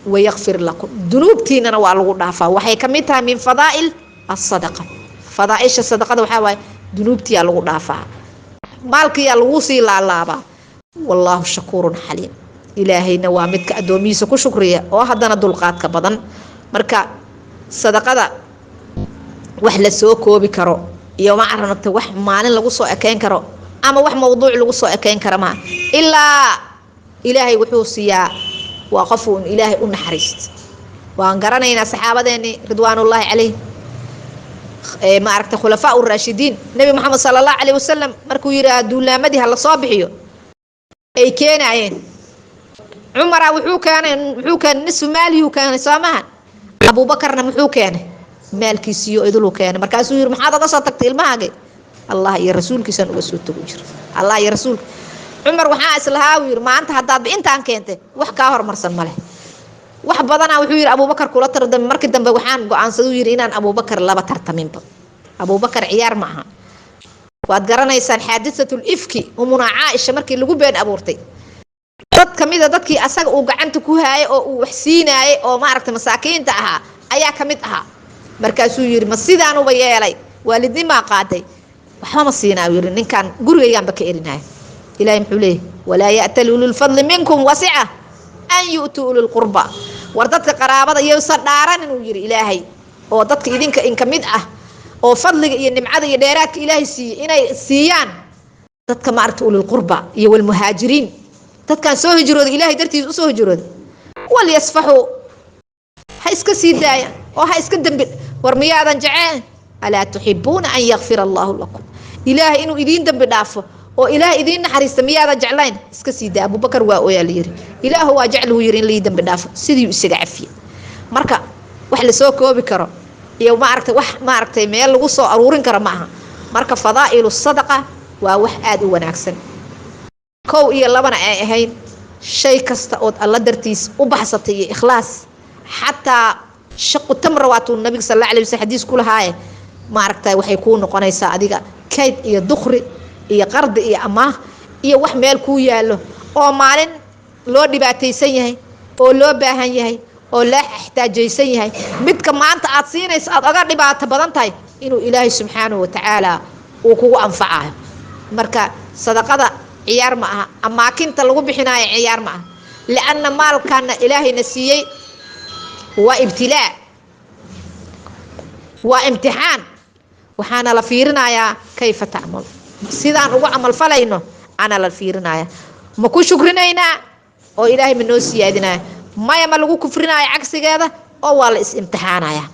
S1: Wayakfir lakum, dunuubtiinana waa lagu dhaafaa. Waxay kamid tahay min fadaa'il asadaqa. Fadaaisha sadaqada waxaa waaye dunuubtiyaa lagu dhaafaa, maalkiyaa lagu sii laalaabaa. Wallaahu shakuurun xaliim. Ilaahayna waa midka addoomihiisa ku shukriya oo haddana dulqaadka badan. Marka sadaqada wax la soo koobi karo iyo ma aragta wax maalin lagu soo ekeyn karo ama wax mowduuc lagu soo ekeyn karo maha. Ilaa Ilaahay wuxuu siiyaa waa qof uun Ilaahay u naxariist. Waan garanaynaa saxaabadeeni ridwaanullaahi calayh, ma aragta khulafaa uraashidiin. Nabi Maxamed sala Allahu calayh wasalam markuu yidhaha duulaamadii ha lasoo bixiyo ay keenayeen, Cumara wuxuu keenay, muxuu keenay? Nisfu maaliyuu keenay, soo maha? Abuubakarna muxuu keenay? Maalkiisiyo idiluu keenay. Markaasuu yiri maxaad oga soo tagtay ilmahaagi? Allah iyo rasuulkiisaan uga soo tagu jira, Allah iyo rasuulka. Cumar waxaa islahaa uu yiri maanta haddaadba intaan keentay wax kaa hormarsan male, wax badanaa wuxuu yiri Abuubakar kula tartamay. Markii dambe waxaan go-aansaday uu yiri inaan Abuubakar laba tartaminba. Abuubakar ciyaar ma aha. Waad garanaysaan xaadisatul ifki, umuna Caaisha markii lagu been abuurtay, dad kamida dadkii asaga uu gacanta ku haayay oo uu wax siinaayay oo maaragtay masaakiinta ahaa ayaa kamid ahaa. Markaasuu yiri ma sidaanuba yeelay, waalidnimaa qaaday, waxba ma siinaa yiri, ninkan gurigaygaanba ka erinaya. Ilaahay muxuu leeyahay? Walaa ya'tali ululfadli minkum wasica an yu'tuu ulilqurba. War dadka qaraabada iyousan dhaaranin uu yiri Ilaahay, oo dadka idinka in kamid ah Oo fadliga iyo nimcada iyo dheeraadka Ilaahay siiyey inay siiyaan dadka, maaragta, ulilqurba iyo walmuhaajiriin, dadkaan soo hijrooday, Ilaahay dartiisa usoo hijrooday. Walyasfaxuu, ha iska sii daaya oo ha iska dembi. War miyaadan jeceen? Alaa tuxibuuna an yakfira Allahu lakum? Ilaahay inuu idiin dembi dhaafo oo Ilaahay idiin naxariista miyaadan jeclayn? Iska sii daa. Abubakar waa ooyaa, la yiri, "Ilaahu, waa jecluhu," yiri, "in lii dembi dhaafo." Sidii isaga cafiye. Marka wax lasoo koobi karo iyo, maaragtay, wax, maaragtay, meel lagu soo aruurin karo ma aha. Marka fadaa'ilu sadaqa waa wax aada u wanaagsan, kow iyo labana ay ahayn. Shay kasta ood Alla dartiis u baxsatay iyo ikhlaas, xataa shaqu tamra, waatuu Nabiga sal alla alay waslam xadiis ku lahaaye, maaragtay, waxay kuu noqonaysaa adiga kayd iyo dukri iyo qardi iyo amaah iyo wax meel kuu yaallo oo maalin loo dhibaataysan yahay oo loo baahan yahay oo laa ixtaajaysan yahay, midka maanta aad siinayso aad oga dhibaato badan tahay, inuu Ilaahay subxaanahu watacaala uu kugu anfacayo. Marka sadaqada ciyaar ma aha, amaakinta lagu bixinaayo ciyaar ma aha, lianna maalkana Ilaahayna siiyey waa ibtilaa, waa imtixaan. Waxaana la fiirinayaa kayfa tacmal, sidaan ugu camalfalayno ana la fiirinaya. Ma ku shukrinaynaa oo Ilaahay ma noo siyaadinaya? Maya, ma lagu kufrinaayo cagsigeeda oo waa la is-imtixaanaya,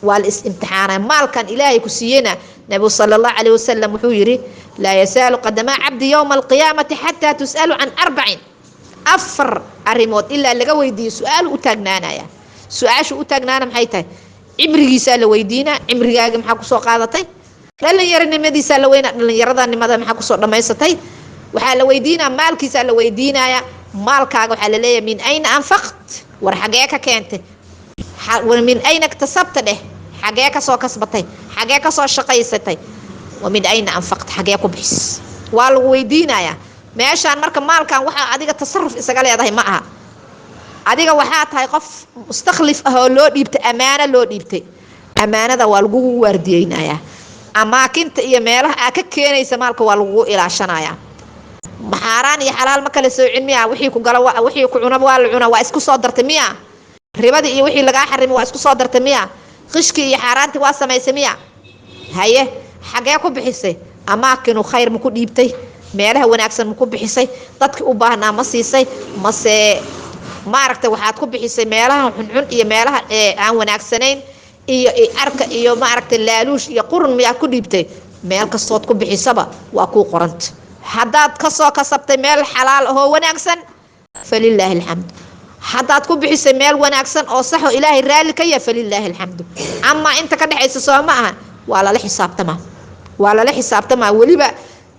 S1: waa la is-imtixaanaya. Maalkan Ilaahay ku siiyeyna, Nabigu sala Allahu calayh wasalam wuxuu yidhi: "Laa yasaalu qadamaa cabdi yowma alqiyaamati xataa tus'alu can arbacin." Afar arrimood ilaa laga weydiiyo su-aalu u taagnaanaya. Su-aashu u taagnaana maxay tahay? Cimrigiisaa la weydiinaa: cimrigaaga maxaa kusoo qaadatay? Dhalinyaronimadiisaa la weynaa: dhalinyaradannimada maxaa kusoo dhammaysatay? Waxaa la weydiinaa maalkiisaa la weydiinaya. Maalkaaga waxaa laleeyahay: "Min ayna anfaqt?" War xagee ka keentay? "Min ayna iktasabta?" dheh. Xagee kasoo kasbatay? Xagee kasoo shaqaysatay? "Wa min ayna anfaqta?" Xagee ku bixis? Waa lagu weydiinayaa meeshaan. Marka maalkan waxaa adiga tasaruf isaga leedahay ma aha. Adiga waxaa tahay qof mustakhlif ah oo loo dhiibtay ammaano, loo dhiibtay ammaanada. Waa lagugu waardiyeynayaa. Amaakinta iyo meelaha aa ka keenaysa maalka waa lagugu ilaashanayaa. Xaaraan iyo xalaal ma kala soocin miya? Wixii ku gala, wixii ku cunaba waa la cuna. Waa isku soo dartay miya? Ribadii iyo wixii lagaa xarimay waa isku soo dartay miya? Qishkii iyo xaaraantii waa samaysay miya? Haye, xagee ku bixisay? Amaakinu khayr ma ku dhiibtay? Meelaha wanaagsan ma ku bixisay? Dadkii u baahnaa ma siisay? Mase, maaragtay, waxaad ku bixisay meelaha xunxun iyo meelaha aan wanaagsanayn iyo arka iyo, maaragtay, laaluush iyo qurun miyaad ku dhiibtay? Meel kastood ku bixisaba waa kuu qoranta. Haddaad kasoo kasabtay meel xalaal ahoo wanaagsan, falilaahi alxamdu. Haddaad ku bixisay meel wanaagsan oo saxo Ilaahay raalli ka yahay, falilaahi alxamdu. Amaa inta ka dhexaysa, soo ma aha? Waa lala xisaabtamaa, waa lala xisaabtamaa. Weliba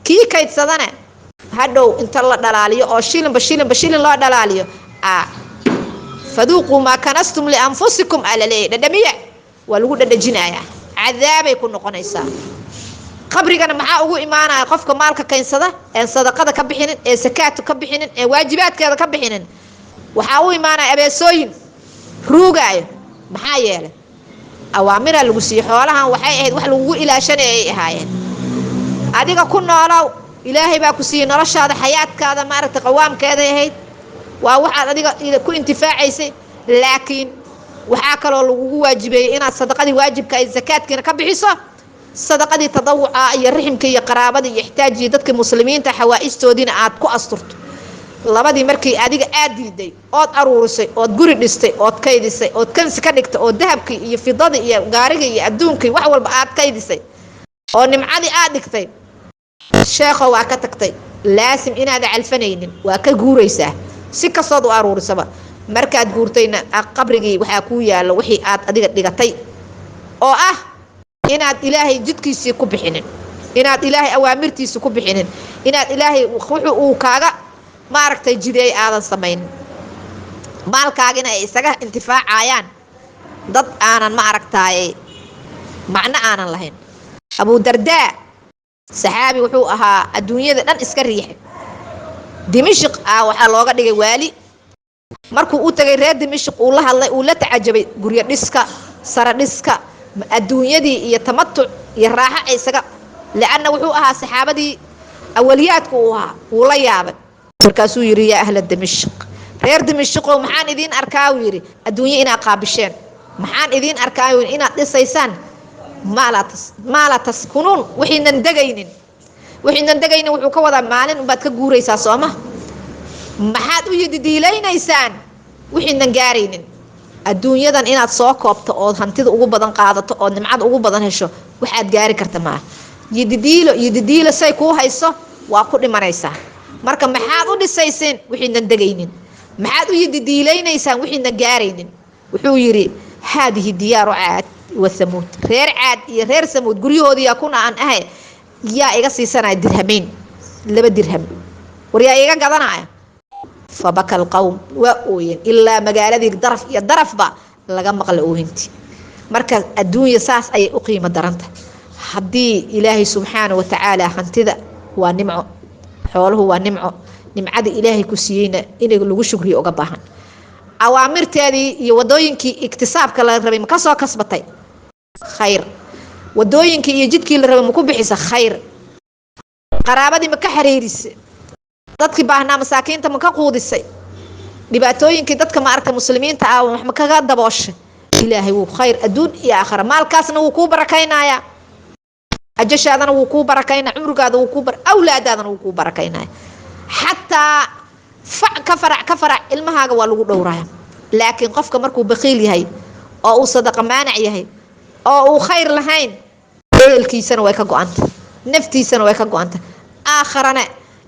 S1: kii kaydsadana hadhow inta la dhalaaliyo oo shilinba shilinba shilin loo dhalaaliyo, "Faduuquu maa kanastum lianfusikum" aa laleeyahy. Dhadhamiya, waa lagu dhadhajinayaa, cadaabay ku noqonaysaa. Qabrigana maxaa ugu imaanaya qofka maalka kaynsada een sadaqada ka bixinin, ee sakaadka ka bixinin, ee waajibaadkeeda ka bixinin? Waxaa u imaanaya abeesooyin ruugaayo. Maxaa yeelay, awaamiraa lagu siiyey. Xoolahan waxay ahayd wax lagugu ilaashanay ay ahaayeen. Adiga ku noolow, Ilaahay baa ku siiyey noloshaada, xayaadkaada, maaragtay, qawaamkeeday ahayd. Waa waxaad adiga ku intifaacaysay. Laakiin waxaa kaloo lagugu waajibeeyey inaad sadaqadii waajibka ay sakaadkiina ka bixiso, sadaqadii tadawuca iyo riximka iyo qaraabada iyo ixtaajiyo dadka muslimiinta xawaa-istoodiina aad ku asturto. Labadii markii adiga aad diiday, ood aruurisay, ood guri dhistay, ood kaydisay, ood kansi ka dhigtay, oo dahabkii iyo fidadii iyo gaarigii iyo adduunkii wax walba aad kaydisay, oo nimcadii aad dhigtay, sheekho, waa ka tagtay. Laasim inaada calfanaynin, waa ka guuraysaa si kastood u aruurisaba. Markaad guurtayna, qabrigii waxaa kuu yaallo wixii aad adiga dhigatay, oo ah inaad Ilaahay jidkiisii ku bixinin, inaad Ilaahay awaamirtiisii ku bixinin, inaad Ilaahay wuxuu uu kaaga, maaragtay, jideey aadan samaynin, maalkaagina ay isaga intifaacayaan dad aanan, ma aragtaaye, macno aanan lahayn. Abudardaa saxaabi wuxuu ahaa adduunyada dhan iska riixay. Dimishiq ah waxaa looga dhigay waali. Markuu u tagay reer Dimishiq, uu la hadlay, uu la tacajabay guryo dhiska, sara dhiska, adduunyadii iyo tamatuc iyo raaxo ay isaga, lianna wuxuu ahaa saxaabadii awaliyaadka uu ahaa. Wuu la yaabay. Markaasuu yidhi: "Yaa ahla Dimishq, reer Dimishiqow, maxaan idiin arkaa?" uu yidhi. "Adduunyo inaad qaabisheen maxaan idiin arkaa?" Uu yidhi, "Inaad dhisaysaan Maa laa taskunuun, wixiinan degaynin, wixiinan degaynin. Wuxuu ka wadaa maalin unbaad ka guuraysaa, sooma? Maxaad u yididiilaynaysaan wixiinan gaaraynin? Adduunyadan inaad soo koobto ood hantida ugu badan qaadato ood nimcada ugu badan hesho, waxaad gaari karta maaha. Yididiilo, yididiilo say kuu hayso, waa ku dhimanaysaa. Marka maxaad u dhisayseen wixiinan degaynin? Maxaad u yididiilaynaysaan wixiinan gaaraynin? Wuxuu yidhi: haadihi diyaaru Caad wa Thamuud. Reer Caad iyo reer Thamuud guryahoodiyaa kuna aan ahay. Yaa iga siisanaya dirhamayn, 2 dirham? War yaa iga gadanaya? Fabaka alqowm, waa ooyeen ilaa magaaladii daraf iyo darafba laga maqla oohintii. Marka adduunya saas ayay u qiimo daranta. Haddii Ilaahay subxaana wa tacaala, hantida waa nimco, xooluhu waa nimco, nimcada Ilaahay ku siiyeyna in lagu shukriyo uga baahan. Awaamirteedii iyo wadooyinkii iktisaabka la rabay ma kasoo kasbatay? Khayr. Wadooyinkii iyo jidkii la rabay ma ku bixisa? Khayr. Qaraabadii ma ka xiriirisay? Dadkii baahnaa, masaakiinta, ma ka quudisay? Dhibaatooyinkii dadka, ma aragtay, muslimiinta ah wax ma kaga dabooshay? Ilaahay wuu khayr adduun iyo aakhira, maalkaasna wuu kuu barakaynayaa, ajashaadana wuu kuu barakaynaya, cumrigaada wuu kuu bar, awlaadaadana wuu kuu barakaynaya, xataa fac ka farac ka farac ilmahaaga waa lagu dhowraya. Laakiin qofka markuu bakiil yahay oo uu sadaqa maanac yahay oo uu khayr lahayn, ehelkiisana way ka go-anta, naftiisana way ka go-anta, aakharana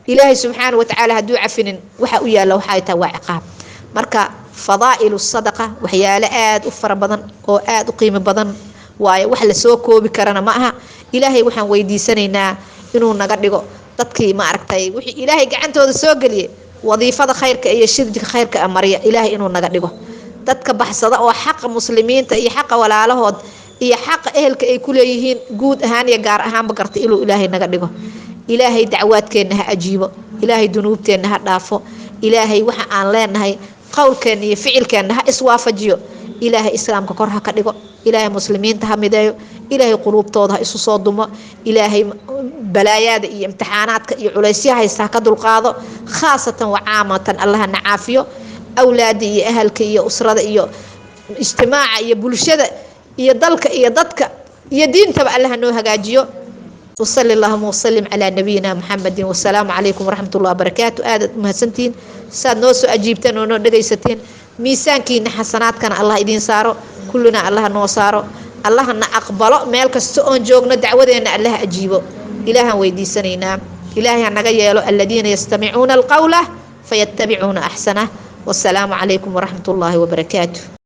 S1: Ilaahay subxaana wa tacaala hadduu cafinin waxa u yaalla waxay tahay waa ciqaab. Marka fadaa'ilu sadaqa waxyaalo aada u fara badan oo aada u qiimo badan waayo, wax lasoo koobi karana ma aha. Ilaahay waxaan weydiisanaynaa inuu naga dhigo dadkii, ma aragtay, wixii Ilaahay gacantooda soo geliyay wadiifada khayrka iyo shirjiga khayrka marya. Ilaahay inuu naga dhigo dadka baxsada oo xaqa muslimiinta iyo xaqa walaalahood iyo xaqa ehelka ay ku leeyihiin guud ahaan iyo gaar ahaanba garta inuu Ilaahay naga dhigo. Ilaahay dacwaadkeenna ha ajiibo, Ilaahay dunuubteenna ha dhaafo, Ilaahay waxa aan leenahay qowlkeenna iyo ficilkeenna ha iswaafajiyo. Ilaahay islaamka kor ha ka dhigo, Ilaahay muslimiinta ha mideeyo, Ilaahay quluubtooda ha isu soo dumo, Ilaahay balaayaada iyo imtixaanaadka iyo culaysya haysta ha ka dulqaado, khaasatan wa caamatan Allaha na caafiyo. Awlaada iyo ahalka iyo usrada iyo ijtimaaca iyo bulshada iyo dalka iyo dadka iyo diintaba Allaha noo hagaajiyo. وصلي اللهم وسلم على نبينا محمد، والسلام عليكم ورحمة الله وبركاته. Aadaad umahadsantihiin saad noo soo ajiibteen oo noo dhegaysateen. Miisaankiina xasanaadkana Allah idiin saaro, kullina Allaha noo saaro, Allahana aqbalo meel kasta oon joogno, dacwadeenna Allaha ajiibo. Ilaahaan weydiisanaynaa, Ilaahay ha naga yeelo aladiina yastamicuuna alqawla fayatabicuuna axsanah. Wasalaamu calaykum waraxmat ullaahi wabarakaatu.